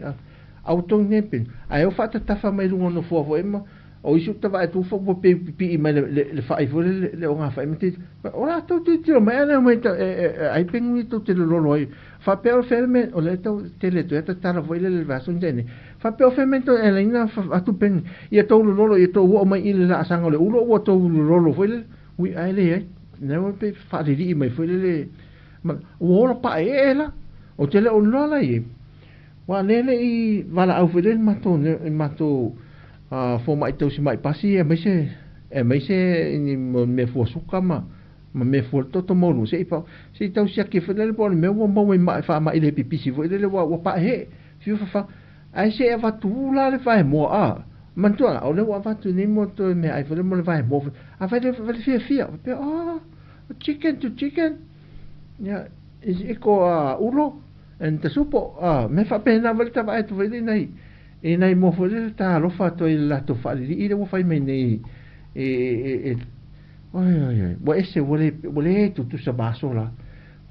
a ua togi nei penu. Ae o faatatafa mai luga o nofoa foi ma, o isi uta vaai atu ua pei pipii mai le, le, le faai foi le, le ogafa'i ma te, o latou tilotilo mai ae le omai e, e, e, ai penu ia tou te lololo ai. Faapea o fea le mea, o lea tau tele atu ai tatala foi le le vaiaso na tea nei. Faapea o fea mea e ala ai ona avatu penu, ia tou lololo, ia tou oo mai i le laasaga o le ulo ua tou lololo foi lele. Ui ae leai, lea ua pei faalilii mai foi lele, ma, ua ola paeee la. Ou te le o iloa la i ai. Aua o lea e le i valaau foi lea i le matou, i le matou fomai tausi mai pasi e aumai e aumai se ni mea fua suka ma ma mea fua le toto maualuga se i pau se i tau siaki foi lele po o le mea ua maua i mai faamai le pipisi foi lele ua ua paeee fiu fafa ae se i avatu la le vaemoa a manatua la o lea ua avatu nei mo toe meaai foi lele mo le vaemoa foi a fai le fai le fiafia faapea oh chicken to chicken ia iko a ulo and the supo a mea faapena foi le ta vaai atu foi lele i nai I nai moa foi lele ta alofa atu ai i le latou faalilii lea ua fai mai nei e, e, e, oi, oi, oi, ua ese, ua le, ua le tutusa ma aso la.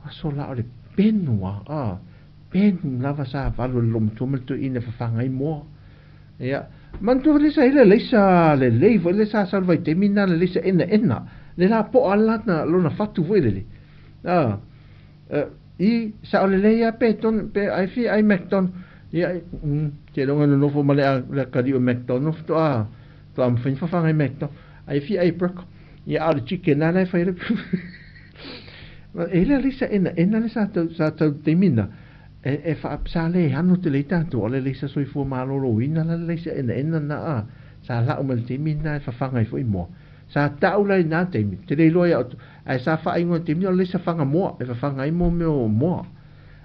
Aso la o le penu a, a, penu lava sa valu e le loomatua ma le toeaina e fafaga ai moa. Ia, manatua foi le sa i le leisa lelei foi le sa sau i le vaitaimi lena le leisa enaena, le lapoa lana, lona fatu foi lele. A, I, sao lelei lava pe ton, pe ai fia ai McDonald. Ia, seiloga nonofo ma le le akalii o McDonald faatoa, faatoa mafai ona fafaga i McDonald. Ai fia ai burger. Ia, a o le chicken lava la e fai ai le E i ai le leisa enaena lea sa tau, sa tau taimi lena, e, e faa, sa le ano tele ai tatou, o le leisa soifua maloloina la le leisa enaena lena a, sa lau mai i le taimi lena e fafaga ai foi moa. Sa ta'u la i lena taimi, ou te le iloa ia outou, ae sa faaigoa i le taimi lea o le alaisa faga moa, e fafaga ai mo mea o moa.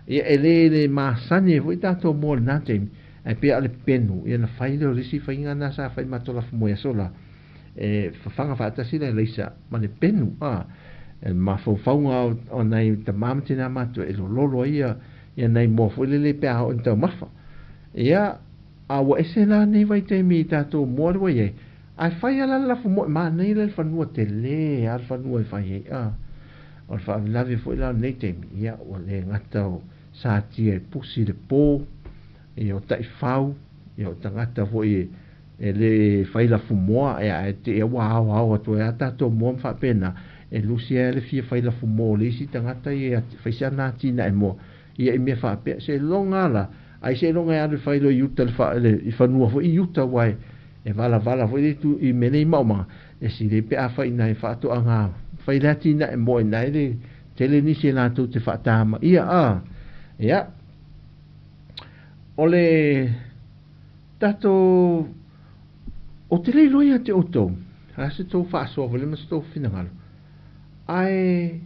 Ia e le le masani ai foi tatou moa i lena taimi, ae pei lava o le penu, ia ona fai lea o le isi faiga lena sa fai i matou lafumoā i aso la, e fafaga faatasi le alaisa ma le penu, a. E mafaufauga o nai tama ma tina matutua e lololo ai ia ia nai moa foi lele pe a oo ina taumafa. Ia, a ua ese la nei vaitaimi i tatou moa lea ua i ai, Ae fai lava la le lafumoe, manaia la le fanua tele lava le fanua e fai ai. A, o le faalavelave foi la o lenei taimi, ia ua le gata o satia e pusi i le po, ia o taifau, ia o tagata foi e le fai lafumoa, ia ae te i lava ua aoao atu ai lava tatou moa ma faapena, e lusi ai lava le fia fai lafumoa o le isi tagata ia e fai si ana atinae moa, ia i mea faapea. Seiloga lava la, ai seiloga e alu e fai loa i uta i fanua foi i uta aua e E valavala foi le itu i mea nei maomaga, e sili ai pe a fai i nai faatoaga fai le atinae moa i nai le tele nisi e latou te faatama ia a. Ia, o le tatou, ou te le iloa ia te outou, o le a se tou faasoa foi lea ma se tou finagalo, ae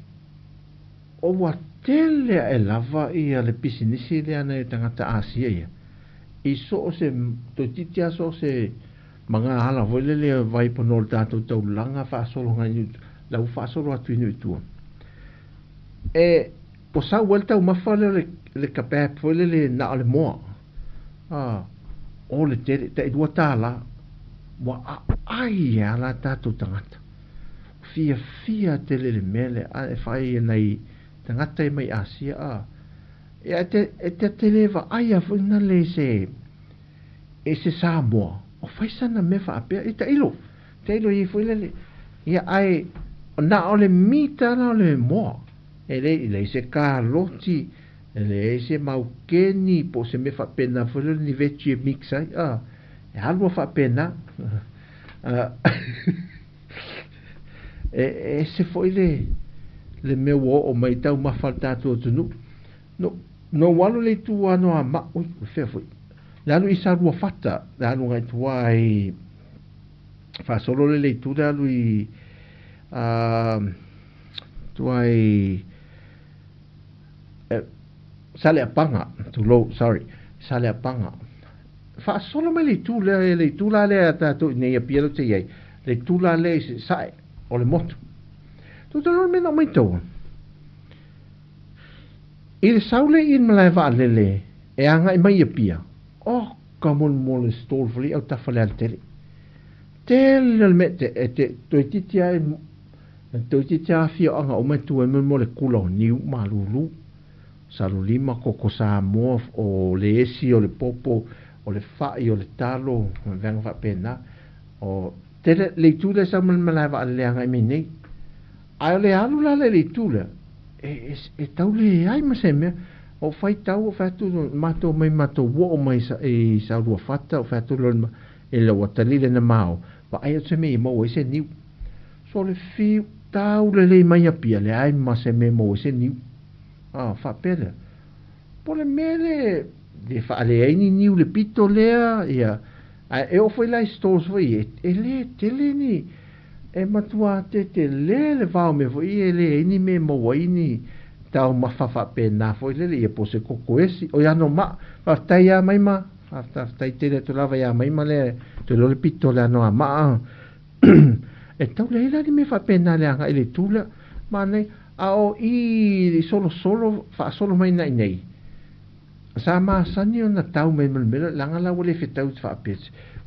ua tele ae lava ia le pisinisi lea a nai tagata Asia ia, i so o se, toeitiiti lava so o se magaala foi lele vaipanoa o le tatou taulaga faasolo agai i la ua faasolo atu i nuu i tua. E, ua sau ai le taumafa lea o le, le kebab foi lele na o le moa. A, o le tele, tai $2. Ua aai lava la tatou tagata. Fiafia tele i le mea lea a e fai e nai tagata ia mai Asia a. Ia e te, e te, te le vaaia foi na le se, e se Samoa, o fai sana mea faapea, ia tailo, tailo i ai foi lele. Ia ae, na o le mita la o le moa, e le, e leai se kaloti, e leai se maukeni, po o se mea faapena foi lele ni veggie e mix ai, a, e alu lava faapena. E ese foi le, le mea ua oo mai i taumafa a le tatou atunuu. No, na ou alu i le itu Anoamaa, ui, o fea foi, le alu i Saluafata, le alu agai tua i, faasolo lea i le itu lea alu i, tua i, Saleapaga, tulou, sorry, Saleapaga. Faasolo mai le itu lea, le itu la lea a tatou i nei Apia lea ou te i ai, le itu la lea i sasae o le motu. Tou te iloa le mea na ou maitaua? I le sau lea i le malae vaalele e agai mai i Apia, oka molemole stall foi lea i autafa o le alatele. Tele o le mea e te toeitiiti lava e toeitiiti lava afioaga uma e tu ai molemole kula o niu malulu, salulima, koko Samoa, o le esi, o le popo, o le fai, o le talo, ma vaega faapena. O tele le itu lea e sau mai le malae vaalele agai mai nei. Ae o le alu la lea i le itu lea, e, e, e tau leai ma se mea. Ou faitau, ou fai atu, matou mai matou oo mai i Sauluafata, ou fai atu loa i lou atalii lena mao, vaai atu se mea ia maua ai se niu. So le fiu tau lelei mai Apia, leai ma se mea e maua ai se niu. A, faapea lea, po o le mea le, le faaleai ni niu i le pito lea, ia, ae e oo foi la i stores foi ia, e le tele ni, e matua tetele le vao mea foi ia, e leai ni mea e maua ai ni taumafa faapena foi lele, ia po o se koko esi, oi Anomaa, faafetai ia Maima, faafetai tele atu lava ia Maima lea, toe iloa le pito o le Anoamaa. E tau leai la ni mea faapena i le agai i le itu lea, manaia. A o i i solosolo faasolo mai na i nei, sa masani ona tau mai ma le mea lea, leaga la ua le fetau faapea,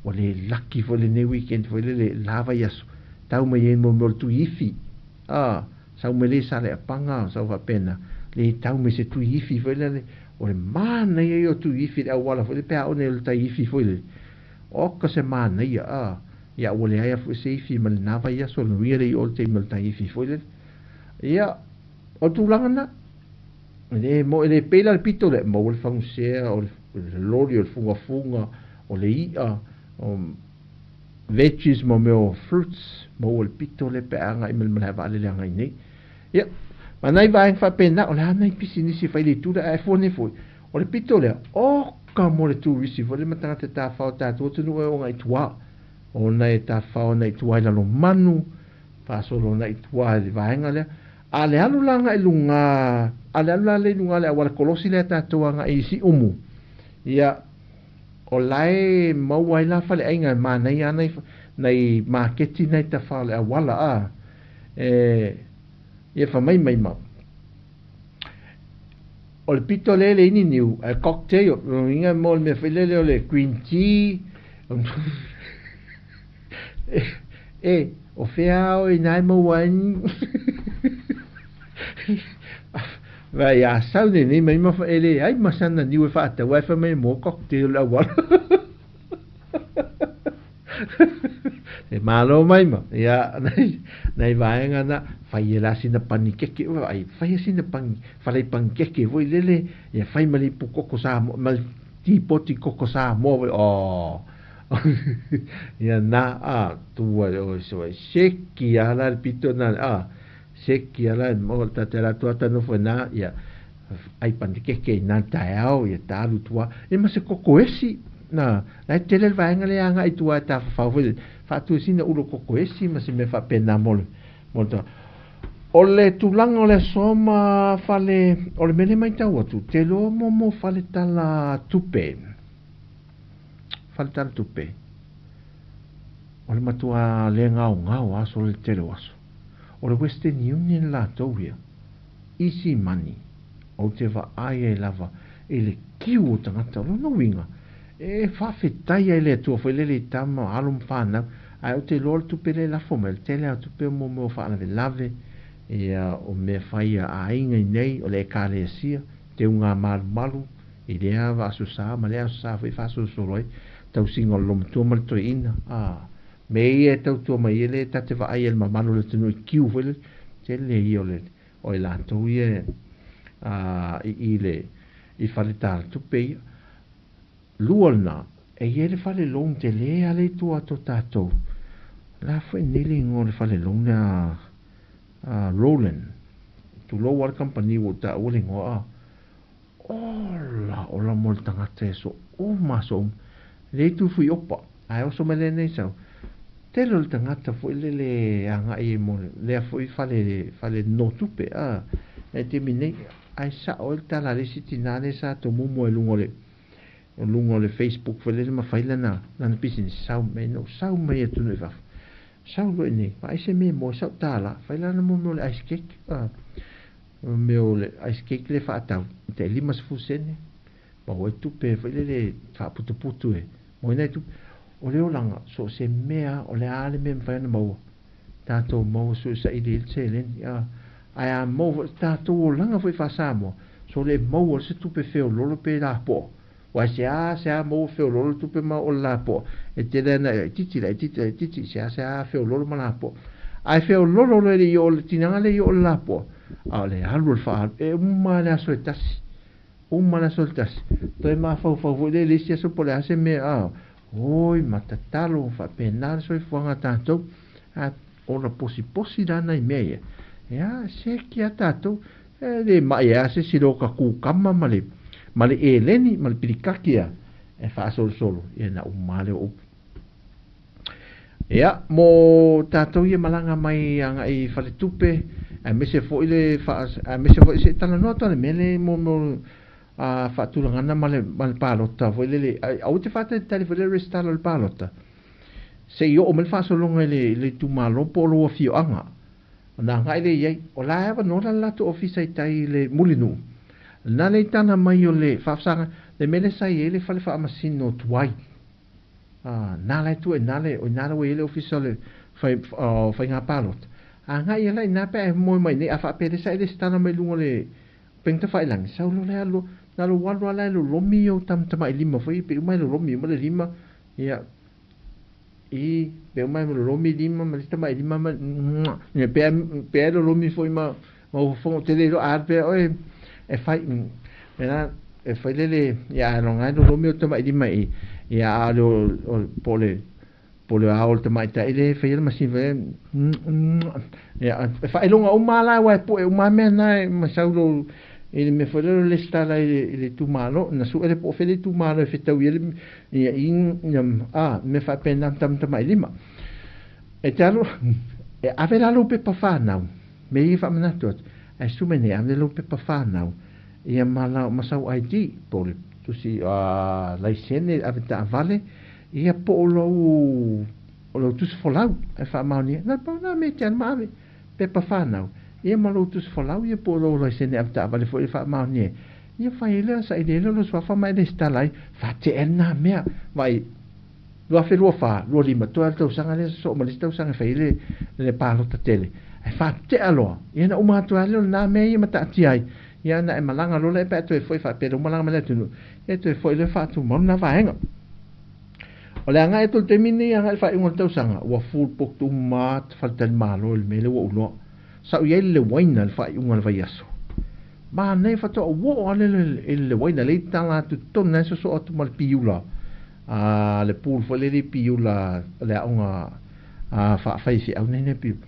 ua le laki foi lenei weekend foi lele la vaiaso, tau mai ai mo mea o le tui ifi, a, sau mai le Saleapaga, sau faapena, le tau mai se tui ifi foi lele, o le manaia ia o tui ifi i le auala foi lele pe a oo nei o le tai ifi foi lele, oka se manaia, a, ia ua leai lava foi se ifi ma lena vaiaso, lona uiga e le i oo le taimi o le tai ifi foi lele. Ia, o le tulaga lena. E le mo, e le pei la le pito lea, maua le fagusea, o le loli, o le fugafuga, o le i'a, o veggies ma mea o fruits, maua le pito lea pe a agai mai le malae vaalele agai nei. Ia, ma nai vaega faapena, o le a nai pisinisi e fai i le itu lea, ae fua nei foi, o le pito lea, oka mo le turisi foi lea ma tagata e tafao tatou atunuu e o agai i tua, ona e tafao agai i tua i Lalomanu, Faasolo agai i tua i le vaega lea. A le alu la agai i luga, a le alu la lea i luga o le auala kolosi lea tatou agai i Siumu, ia, o la e maua ai la faleaiga e manaia lava nai, nai maketi nai tafa o le auala, a, e, ia fai mai mai ma. O le pito lea e leai ni niu, ae cocktail, lona uiga mo le mea foi lele o le green tea, e, o fea a oe ina e maua ai ni Vai a sau lenei mai ma e leai ma sana niu e faatau ae fai mai e moa cocktail i le auala. E malo mai ma, ia, nai, nai vaega na, fai e la sina panikeke, ai, fai e sina pani, falei panikeke foi lele, ia fai ma le ipu koko Samoa, ma le tipoti koko Samoa foi, oh. Ia na, a, tua, o, so, seki a la le pito na, a, seki a la, mo, ta te la tua ta nofo na, ia, ai panikeke i nā taeao, ia tālu tua, e ma se koko esi, na, la e tele le vaega lea agai i tua e tafafao foi, faatu e sina ulo koko esi ma se mea faapena mo le, mo le O le tulaga o le aso ma fale, o le mea lea e matau atu, te iloa mo mo fale tala tupe, fale tala tupe, o le matua le gaogao lava solo i le tele o aso. O le Western Union latou ia, easy money, ou te vaai ai lava i le kiu o tagata. O lona uiga, e faafetai ai le Atua foi lele i tama, alo ma fanau, ae ou te iloa o le tupe lea e lafo mai, o le tele lava o tupe mo mea o faalavelave, ia, o mea fai a aiga i nei, o le Ekalesia, teuga malumalu, i lea Aso Sa ma lea Aso Sa foi e faasolosolo ai tausiga o le lomatua ma le toeaina, a mea ia e tautua mai ai lea ta te vaai ai i le mamalu o le atunuu i kiu foi lele, tele ia o le o i latou ia i i le i fale talatupe ia. Lua lena, e i ai le fale loan tele lava lea i tua atu o tatou. O le a foi nei le igoa o le fale loan lea a Roland. Tulou lava le kamupani ua ou taua le igoa a. Ola, ola mo le tagata e aso uma aso uma. E leai tu fuiopa, ae oso mai lenei sau. Tele o le tagata foi lele e agai ai mo lea foi fale, fale nonotupe, a, e taimi nei, ae sao ai le tala a le isi tina lea sa tomumu ai luga o le, o luga o le Facebook foi lele ma fai lana, lana pisinisi, sau mai, na ou sau mai atunuu i fafo. Sau loa i inei, vaai se mea e moe, sau tala, fai lana mo mea o le ice cake, a. O mea o le ice cake lea e faatau, e tai 50 sene, maua ai tupe foi lele e faaputuputu e maua ai nai tupe. O le olaga, so o se mea, o le a le mea e mafai ona maua, tatou maua sui saili ai le seleni, a, ae a maua foi, tatou olaga foi faa-Samoa, so le maua se tupe feololo pe lapoa, Aua e seasea maua feololo tupe ma o le lapoa, e tele ana e laitiiti, laitiiti, laitiiti, seasea feololo ma lapoa. Ae feololo loa e le i oo le tinaga le i oo le lapoa, a o le alu o le faaalu, e uma le aso e tasi, uma le aso e tasi, toe mafaufau foi lea i le isi aso po o le a se mea, a, oi, matatalo, faapena le soifuaga a tatou, a ola posiposi la nai mea ia, ia, seki a tatou, E le maʻi ai lava se isi i lo ka kukama ma le, ma le eleni ma le pilikaki a e faasolosolo, ia na uma lava lea o upu. Ia, mo tatou ia malaga mai agai i faletupe, aemaise foi le faa, aemaise foi se i talanoa atu lava i le mea lea mo, mo a faatulagana ma le, ma le palota foi lele, aua te faatalitali foi le resitala o le palota, se i oo mai le faasologa i le, i le itumalo po o lou afioaga. Ona agai lea i ai, o la e avanoa la le latou ofisa i tai i le Mulinuu. Na le i tala mai o le faafasaga, le mea lea sa i ai le fale faamasino tuai. A, na la e tua i ina le, o ina la ua i ai le ofisa o le fai, o faiga palota. Agai ia la i ina pe a e moe mai nei, a faapea lea sa e lesitala mai luga o le upega tafailagi, sau loa lea alu, na lou alu lava la e lolomi ou tamatamailima foi, pei uma e lolomi uma le lima, ia, I pe uma e lolomi lima ma le tamai lima ma ia pe pe e lolomi foi ma ma o fofoga ou te le iloa a alu pea oe e fai mena e fai lele ia a loga e lolomi o tamai lima i ia a o le po o le po o le ao o le tamaitai lea e faia le masini foi ia e faailoga uma lava la aua e po'e uma lava mea na ma sau lou i le mea foi lea o le lesitala i le itumalo na sue le po o fea le itumalo e fetau i ai le Ia, i, ia, a, mea faapena ma tamai lima. E te alu, E ave la lou pepa fanau, me ia faamanatu atu, ae susu mai nei, ave lou pepa fanau, ia ma, la, ma sau ID, po o le tusi laisene ave taavale, ia po o lou, o lou tusi folau, e faamaonia, na pau na mea e te alu ma ave, pepa fanau, ia ma lou tusi folau, ia po o lou laisene ave taavale foi e faamaonia ai. Ia fai ai lea, saili ai lea o lou suafa ma e lesitala ai, faatea lena mea, vaai, 2024, 25, toe lava le tausaga lea sosoo ma le isi tausaga e fai ai le, le palota tele. Ae faatea loa, ia na uma atu ai lea o lena mea ia ma taatia ai. Ia na e malaga loa lea pe a toe foi faapea lea ua malaga mai le atunuu, ia toe foi loa faatumau lena vaega. O le agai atu i le taimi lenei agai i le faaiuga o le tausaga, ua full booked uma lava faletalimalo i le mea lea ua ou iloa. Sa ou i ai i le lewaina i le faaiuga o le vaiaso. Manaia faatoa ou oo lava lea i le lewaina lea i tala atu totonu la e sosoo atu ma le piula a le pool foi lele i Piula le aoga a faafaifeau nei nei Piula.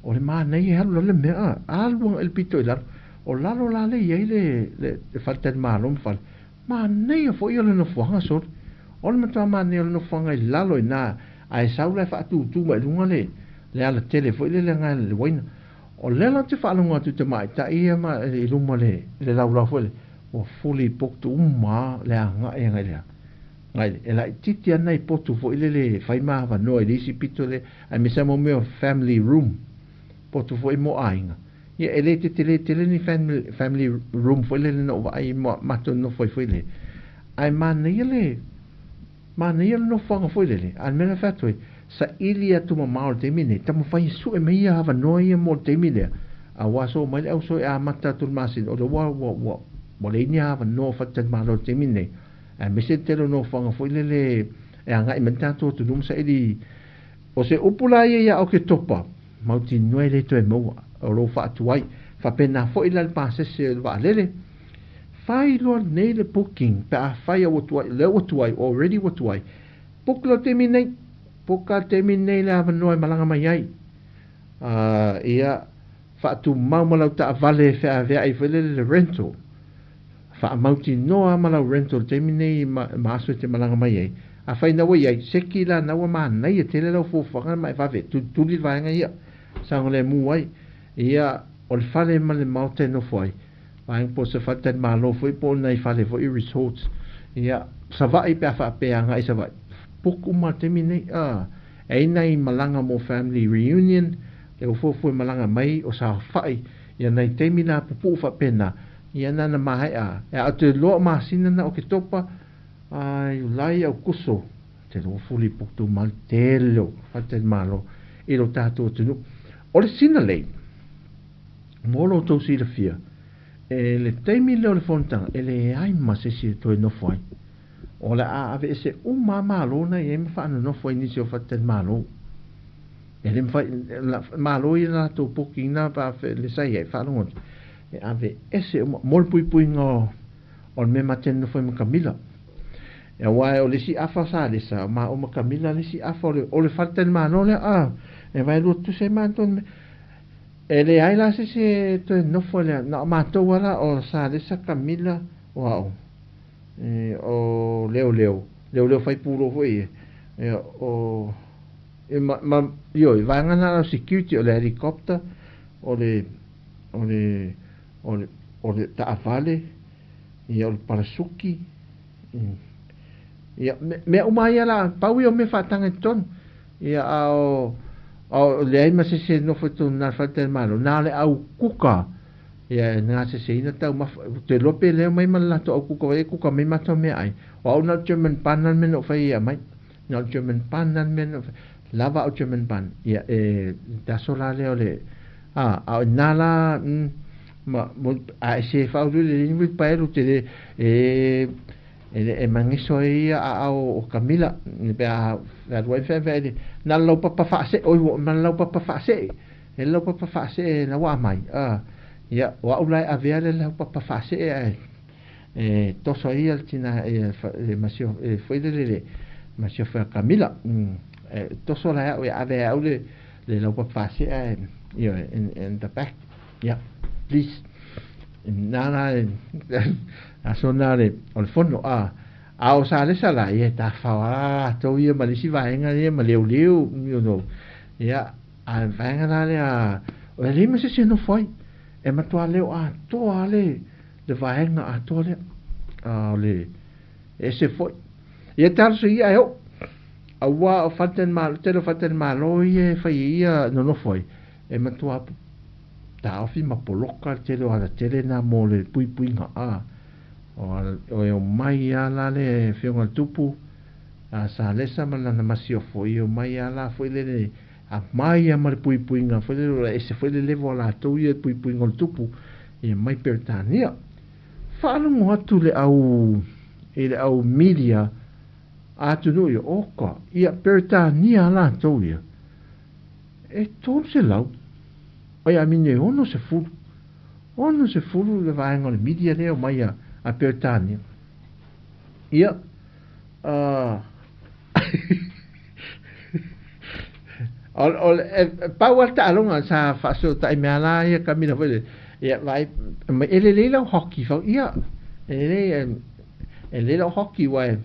O le manaia e alu lalo le mea a alu agai le pito i lalo. O lalo la lea i ai le le faletalimalo ma fale. Manaia foi o le nofoaga sole. O le matua manaia o le nofoaga i lalo i ina ae sau la e faatutū mai luga le le alatele foi lele agai le uaina. O lea la ou te faalogo atu i tamaitai ia ma i luma le le laulau foi lea, ua fully booked uma lava le agai agai le agai e laitiiti lava nai potu foi lele e fai ma avanoa i le isi pito lea aemaise lava mo mea o family room, potu foi mo aiga. Ia e le tetele tele ni family family room foi lele na ou vaai ai ma matou nonofo ai foi lea. Ae manaia le Manaia le nofoaga foi lele, a o le mea la e fai atu ai, saili atu mamao i le taimi lenei, taumafai e sue mai ia avanoa ia mo le taimi lea, aua so mai le auso e amata atu i le masina, o lea ua, ua, ua, ua leai ni avanoa faletalimalo i le taimi lenei, aemaise le tele o nofoaga foi lele e agai mai le tatou atunuu ma saili. O se upu la ia ia Oketopa, mautinoa e le toe maua, o lou faatuai. Faapena foi la le pasese o le vaalele, Fai loa nei le booking pe a fai a ua tuai, lea ua tuai, already ua tuai. Book loa taimi nei, book a taimi nei le avanoa e malaga mai ai. Ia, faatumau ma lau taavale e feaveai foi lele le rental. Faamautinoa ma lau rental le taimi nei ma, ma aso e te malaga mai ai. Afai na ua i ai, seki la na ua manaia tele lau fuafuaga ma e vave, tulituli le vaega ia, saogalemu ai. Ia, o le fale ma le maota e nofo ai, Vaega po o se faletalimalo foi po o nai fale foi resorts ia Savaii pe a faapea agai i Savaii book uma le taimi nei a e ai nai malaga mo family reunion le ua fuafua e malaga mai o saofai ia nai taimi la pupuu faapena ia na na maea e a o te loa masina na Oketopa a Iulai Aukuso te loa fully booked uma le tele o faletalimalo i lo tatou atunuu. O le Sinalei Mo lo outou silafia, e le taimi lea o le fonotaga, e leai ma se isi e toe nofo ai. O le a aveese uma lava Malo na i ai ma faanonofo ai nisi o faletalimalo. E le mafai, Malo ia na latou booking na pa le sa i ai, faalogo atu, e aveese uma, mo le puipuiga o, o le mea ma te nonofo ai ma Kamila. E aua o le isi afa sa lesa, ma o ma Kamila le isi afa o le, o le faletalimalo lea, a, e vaelua tutusa ai matou le mea. E leai la se isi e toe nofo i le, na o matou lava la, o Salesa, Kamila, o au, e, o Leoleo, Leoleo Faipulou foi ia, e, o, e ma, ma, ioe, vaega na o security, o le helicopter, o le, o le, o le, o le taavale, ia, o le parasuki, ia, mea uma ia la, pau ia o mea faataga i totonu. Ia, a o, a o leai ma se isi e nofo i totonu na le faletalimalo, na o le au kuka, ia, e gaseseina taumafa, ou te iloa pe leo mai ma le latou au kuka, e kuka mai matou meaai. O au na o le German bun lava le mea na ou fai ai e aumai. Na o le German bun lava le mea na ou fai, lava au German bun. Ia, e, te aso la lea o le, a, a o ina la, mm, ma, mo, a e se faauluulu i le uilipaelo, te le, e, E le e mageso ai ia aao o Kamila, pe a alu ai feaveai le, na le laupapa faasee, oi ua ma le laupapa faasee, e le laupapa faasee na ua aumai, a, ia, o au la e avea le laupapa faasee ae e toso ai ia le tina, ia le masio, e foi lele le masiofo ia Kamila, e toso la e au e ave e au le, le laupapa faasee ae, ioe, in the back, ia, please. Nā la e, aso nā le, o le fono, a, a o Salesa la, ia e tawhao a latou ia ma le isi vaega ia ma leoleo, you know, ia, A le vaega la lea, o le leai ma se isi e nofo ai, e matua leo atoa lava le, le vaega atoa lea. A o le ese foi. Ia talosia ia e oo. Aua o faletalimalo, tele o faletalimalo ia e fai ai ia nonofo ai, e matua taofi ma poloka le tele o alatele na mo le puipuiga. A o e omai lava la le afioga i le tupu a Salesa ma lana masiofo, e omai lava la foi lele, aumai lava ma le puipuiga foi lele, ua ese foi le level a latou ia i le puipuiga o le tupu, ia mai Peretania. Faalogo atu le au i le au media a atunuu ia, oka, ia Peretania a latou ia, e 300, ai a mine e 60, 60 le vaega o le media lea e omai a Peretania. Ia, o le, e pau lava le taaloga sa faasootai mea la ia Kamila foi lele, ia vaai mai e lelei lau hockey fau, ia, e lelei, e lelei lau hockey aua e,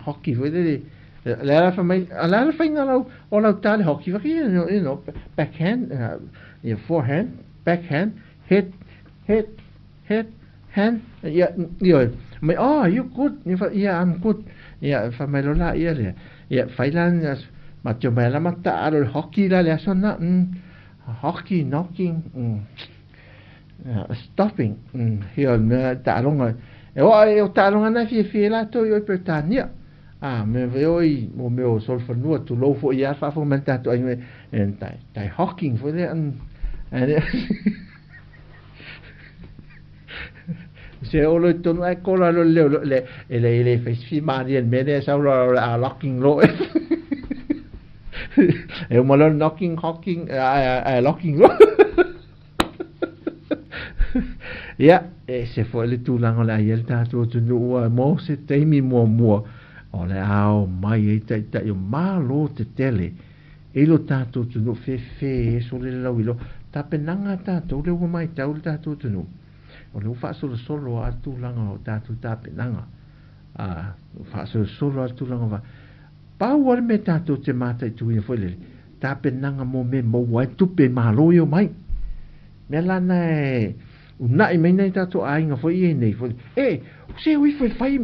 hockey foi lele, le ala fai mai, o le a le faiga lau, o lau ta le hockey, fai, you know, backhand, ia forehand, backhand, hit, hit, hit, hand, ia, ioe, mai, oh, you good, ia, I'm good, ia, fai mai loa la ia lea, ia, fai la, ma tio mai la ma taalo le hockey la le aso na, hockey, knocking, stopping, ia, mea taaloga, e oa, e o taaloga na e fiafia ai latou i o i Peretania. A mea foi oi, mo mea o solofanua, tulou foi ia faafofoga mai le tatou aiga, e tai, tai hocking foi lea, Se olo i tonu ai kola lo leo lo le e le le fai fi mani el mele sa lo a locking lo e uma lo knocking hocking a locking lo. Ia, e ese foi le tulaga o le ai ai le tatou atunuu a mo se taimi muamua o le a omai ai taitai o Malo tetele i lo tatou atunuu fefe e sole le lauiloa. Tapenaga a tatou lea ua matau le tatou atunuu o lea ua faasolosolo lava le tulaga o tatou tapenaga. A faasolosolo lava le tulaga o pau lava le mea tatou te mataituina foi lele, tapenaga mo mea maua ai tupe malo ia omai. Mea la na e una'i mai nai tatou aiga foi ia nei foi. E, se o ifo e fai,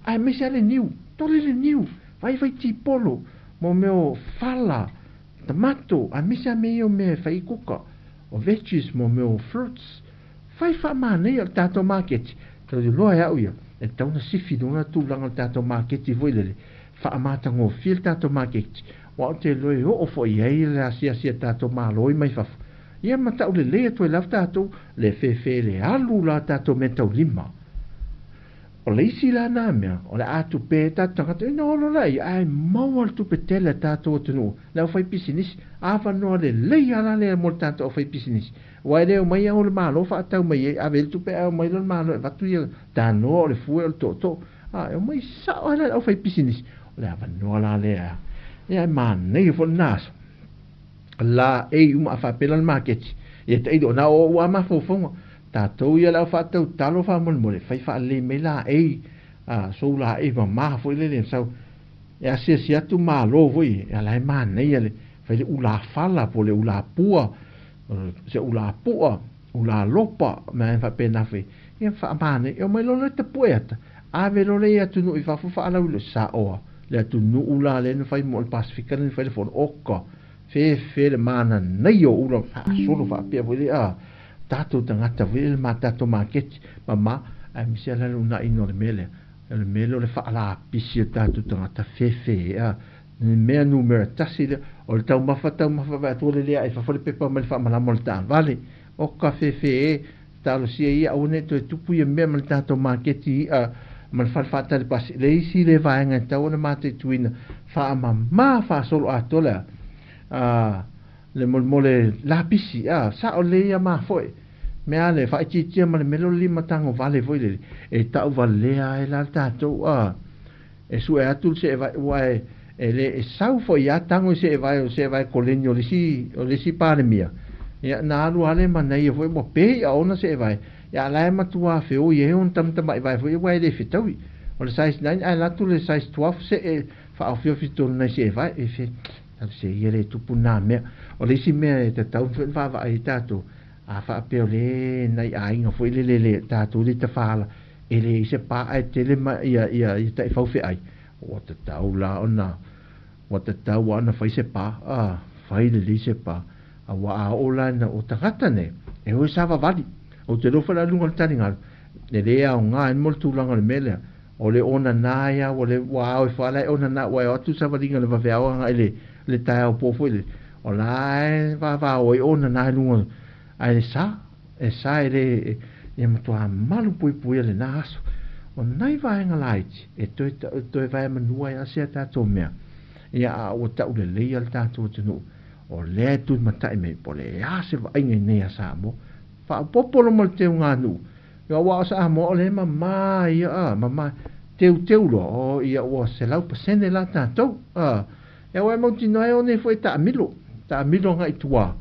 aemaise lava le niu, tole le niu, fai fai tipolo, mo mea o fala, tamato, aemaise lava mea ia o mea e fai i kuka, o veggies, mo mea o fruits, fai faamanaia o le tatou maketi. Tau iloa e au ia, e tatau ona sifi i luga tulaga o le tatou maketi foi lele, faamatagofie le tatou maketi, aua ou te iloa e oo foi i ai le asiasi a tatou Malo i mai fafo. Ia ma tau lelei atu ai lava tatou le fefe le alu la tatou meataulima. O le isi la na mea, o le a tupe e tatou tagata, ina olo la ia, ae maua le tupe tele a tatou atunuu, le aufaipisinisi, avanoa lelei lava la lea mo le tatou aufaipisinisi. Aua e le omai au le Malo faatau mai ai, ave ai le tupe ae omai loa le Malo e avatu ia tanoa o le fue o le tootoo. A, e omai sao lava la le aufaipisinisi, o le avanoa la lea. Ia e manaia foi lena aso. La ei uma a faapela le maketi. Ia tailo na o ou a mafaufauga. Tatou ia le au faatau talo faamolemole, fai faalelei mai la ei, a sou la ei mama foi lele sau. E asiasi atu malo foi, ia la e manaia le fai le ula fala po le ula pua, se ula pua, ula lopa, mea faapena foi. Ia faamanaia, e omai loa le tapue ata. Ave loa le ia atunuu i fafo faalauiloa, saoa. Le atunuu la lea na fai mo le Pasefika lea na fai le fono, oka, fefe le mananaia o ula faasolo faapea foi le a tatou tagata foi le ma tatou maketi mama, aemaise lava le uunaiina o le mea lea, o le mea lea o le faalapisi o tatou tagata fefe a le mea numera tasi lea o le taumafa taumafa vaai atu ua lelei ae i fafo le pepa mai le faamalama o le taavale oka fefe e Talosia ia aua ne i toe tupu ia mea ma le tatou maketi i'a ma le fale faatali pasi. Le isi lea vaega e tatau ona mataituina faamama faasolo atoa le a le molemole lapisi a sao lelei ia mafoe. Mea le faaitiitia ma le mea lea o le limatago vale foi lele e tau valea ai la le tatou a e sue atu le seevae ua e e le e sau foi a tago i seevae o seevae koleni o le isi o le isi Palemia ia na alu lava le manaia foi ua pe ia ona seevae ia a la e matua feoi ai ona tamatamai vae foi aua e le fetaui o le size 9 ae alu atu le size 12 see faaofiofi tonu nai seevae e fe Talosia ia le tupu na mea. O le isi mea e tatau foi ona vaavaai ai tatou, a faapea o le nai aiga foi lele le tatou le tafaala, e leai se pa ae tele ma ia ia ia taifau feai, ua tatau la ona ua tatau lava ona fai se pa, a, fai lelei se pa. Aua a oo la ina o tagata nei, e o e savavali. Ou te iloa foi la i luga o le taligalu, e le aoga ai mo le tulaga o le mea lea, o le onana ai lava ua le ua ao ifo lava la e onana ua e o atu le savaliga i le vaveao agai i le taeao po foi lele, o la e vavao ai onana i luga ae sa, e sa e le e matua malu puipuia lena aso. O nai vaega laiti e toe toe vaemanua ai lava si a tatou mea, ia a ua tauleleia le tatou atunuu, o lea e tulimatai mai po o le a se vaaiga i nei a Samoa. Faaopoopo loa ma le teuganuu, aua o Samoa o lea e mama ia, a, mama, teuteu loa, o ia ua 100% la tatou, a. Ia ua e mautinoa e o nei foi e taamilo, taamilo agai i tua.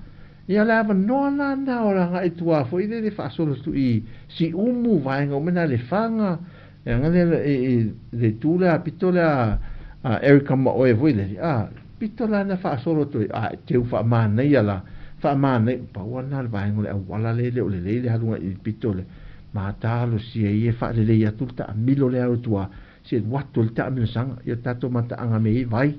Ia le avanoa la na o le agai i tua foi lele faasolo atu i Siumu, vaega uma na Lefaga, e aga lea i le itu lea pito lea a Erica ma oe foi lele, a, pito la na faasolo atu ai, a e teu faamanaia la, faamanaia, pau lava lena o le vaega o le auala lea e le o lelei le aluga i le pito lea, ma talosia ia e faalelei atu le taamilo lea au i tua, se alu atu ai le taamilosaga, ia tatou mataaga mea i vai,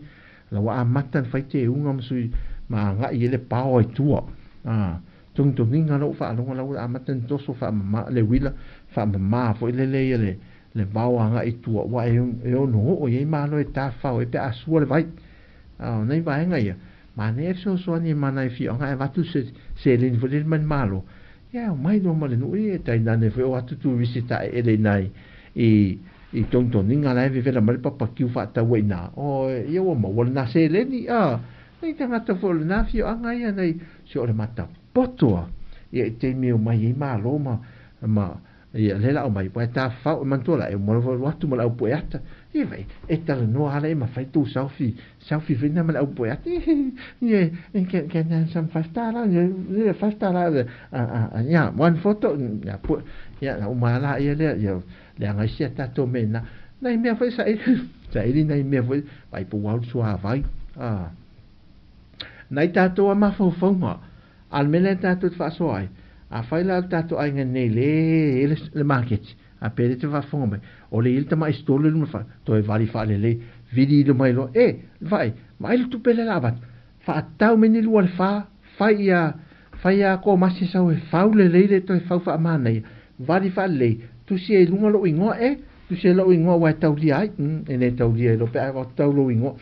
la ua amata ona fai teuga ma sui ma agai ai le paoa i tua. A, togitogiga lou faalogo la ua amata ona toso faamama le uila faamama foi lele ia le le vao agai i tua ua e, e ono oo i ai malo e tafafao ai pe a sua le vai. A, o nai vaega ia, manaia e fesoasoani e mana e afioaga ae avatu se seleni foi lele mai le Malo, ia e omai loa ma le nuu ia e tainane foi o atu turisi taeele i nai i i togitogiga la e vevela mai le papakiu faatau ai i ina, o ia ua maua lena seleni, a, nai tagata foi o lena afioaga ia nai se o le matapoto a, ia i taimi e omai ai Malo ma ma ia lea la aumai, ua e tafafao, e manatua la, e uma loa atu ma le au ata. Ia vai, e talanoa lava e mafai tou selfie, selfie foi na ma le au ata. Ia, can, can I have some $5? Ia, $5, ia, one photo, ia, pue, ia, na uma la ia lea, ia, leaga ai si a tatou mea i ina. Nai mea foi saili, saili nai mea foi, vai po ua alu suavai. Ah. Nai tatou a mafaufauga, a o le mea lea tatou te faasoa ai, afai la o le tatou aiga nei le i ai le maketi, a pe le te faafofoga mai, o le i ai le tamai stole i luma fale, toe vali faalelei, vili ilo mai loa, e, vaai, vaai le tupe lea o le a avatu, faatau mai ni lua le fa, fai ia, fai ia komasi sau e fau lelei le toe fau faamanaia, vali faalelei, tusi ai i luga lou igoa, e, tusi ai lou igoa aua e taulia ai, e le taulia ai loa pe a tau lou igoa,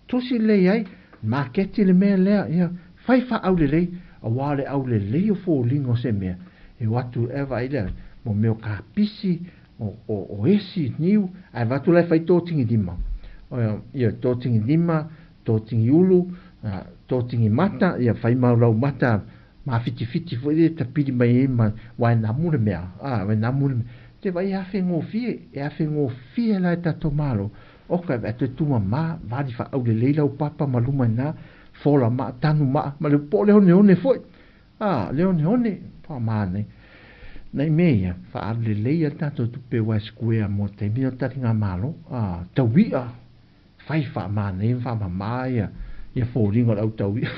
Tusi lelei ai, maketi le mea lea, ia, fai faaaulelei, aua o le aulelei o foliga o se mea, e o atu e vaai lea, mo mea o kapisi, o, o, o esi, niu, ae avatu la e fai totigilima. O, ia, totigilima, totigiulu, totigimata, ia, fai mau lau mata, mafitifiti foi lea e tapili mai ai ma, aua e namu le mea, a, e namu le mea. Te vaai e afegofie, e afegofie la e tatou Malo, Oka, e toe tumama, vali faaaulelei lau papa ma luma ina, fola maa, tanu maa, ma le po o le oneone foi. A, le oneone, paamānai. Nai mea ia, faaalelei a le tatou tupe aua e square mo taimi o taligamalo, a, taui'a, fai faamānaia ma faamama ia, ia foliga o le au taui'a,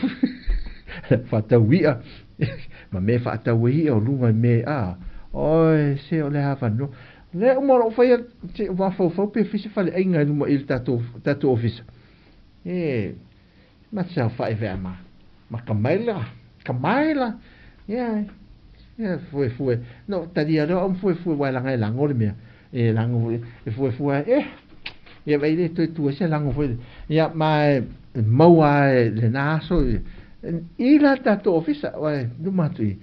faataui'a, ma mea e faatau ai i'a o luga i mea, a, oi, se o le avanoa. Lea uma o lou faia se mafaufau pe fai se faleaiga i luma i le tatou tatou ofisa. E ma se saofai vea ma ma kamaila, kamaila. Ia ia fuefue. No talia lea au fuefue wa langa e lango le mea. E lango e fuefue e ia vai le toe tua se lango foi. Ia ma e maua e lena aso i la tatou ofisa wa luma atu i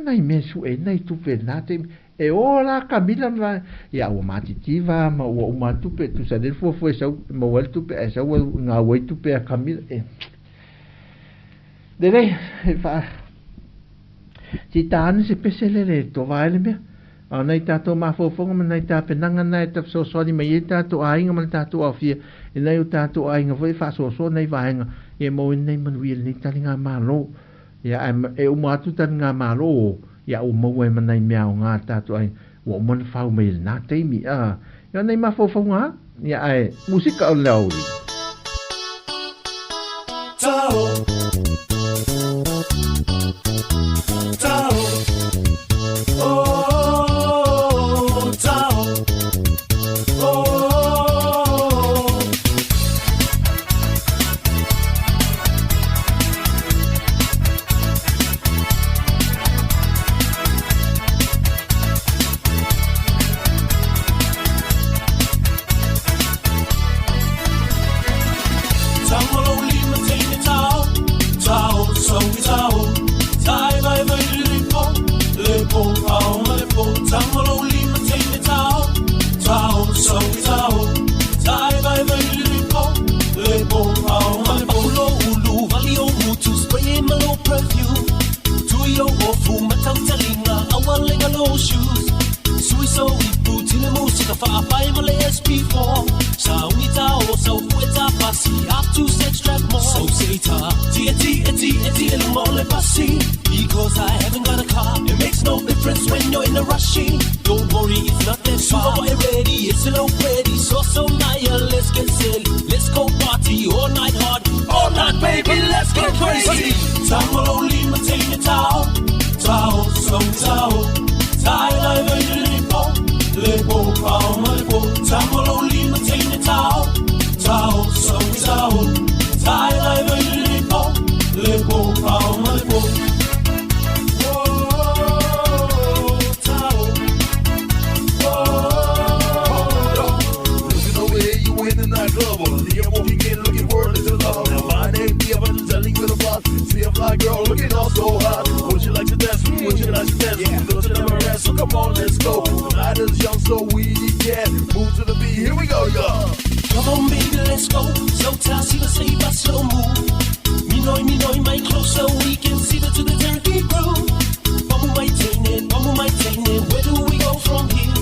nai mea sue nai tupe na te E ō la Kamila ma ia ua matitiva ma ua uma atu tupe tusa nei le fuafua e sau e maua ai le tupe ae sau ua gau ai tupe a Kamila e lelei e faa se i tā ane se pese lele e tova ai le mea. A o nai tātou mafaufauga ma nai tapenaga na e ta fesoasoani mai ai tātou aiga ma le tātou aofia i nai o tātou aiga foi e faasoasoa nai vaega ia e maua ai nei manuia i lenei taligamalo. Ia ae e uma atu taligamalo o Ia ua maua ai ma nai mea aoga a tatou aiga, ua uma ona fau mai i lena taimi, a. Ia nai mafaufauga a, ia ae musika o le aoauli. teine tao, tao, so tao. Tai vai vai le po, le po, ao ma le po. Lo ulu vali o mutu spray ma lo perfume. Tui o ofu matau talinga awalenga lo shoes. Sui so ipu tile musika faapai ma le SP4. Saungi tao sau fueta pasi up to sex track more. So say ta tia tia tia tia le le pasi. Because I haven't got a car, it makes no difference when you're in a rush. Don't worry, it's not that far. Super ready, it's a low ready. So so Naya, let's get silly. Let's go party all night hard, all night baby, let's get crazy. Tangolo lima teine tao, tao, so tao. Tai lai vai le po, le po, ao ma le po. Tangolo lima teine tao, tao, so tao. Tai lai vai le po, le po, ao ma le po. Whoa, tao. Whoa. Looking over here, you in the nightclub. You're walking in looking for a little love. Now my name be up and telling with a block. See a fly girl looking all so hot. Would you like to dance? Would you like to dance? Yeah. Don't you never rest? So come on, let's go. The night is young, so we can move to the beat. Here we go, y'all. Come on, baby, let's go. So ta si va say va slow move. Minoi minoi mai closer we can see the to the turkey groove. Bamu mai teine, bamu mai teine. Where do we go from here?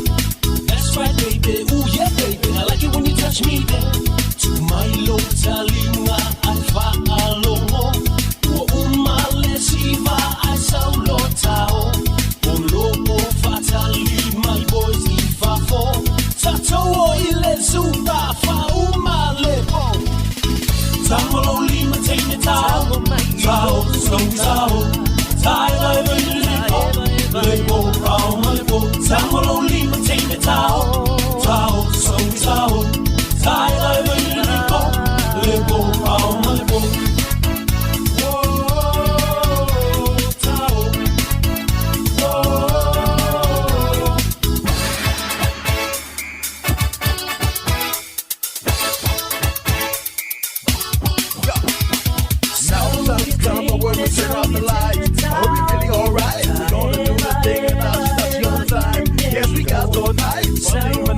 That's right, baby. Ooh yeah, baby. I like it when you touch me there. To my lo talinga ai fa alongo. Ua uma le siva ai sau lo tao. O lo o fatali my boys i fa fo. Tato o ile zupa fa uma le po. Tangolo lima teine tao, tao, so tao. Tai lai vai le po, le po, ao ma le po. Tangolo lima teine tao, tao, so tao. Tai lai vai le po, le po, ao ma le po. Whoa, tao. Whoa. Now it's time for work, we turn off the lights. I hope you're feeling alright. We're gonna do the thing and I'll just touch your time. Yes, we got all night. One thing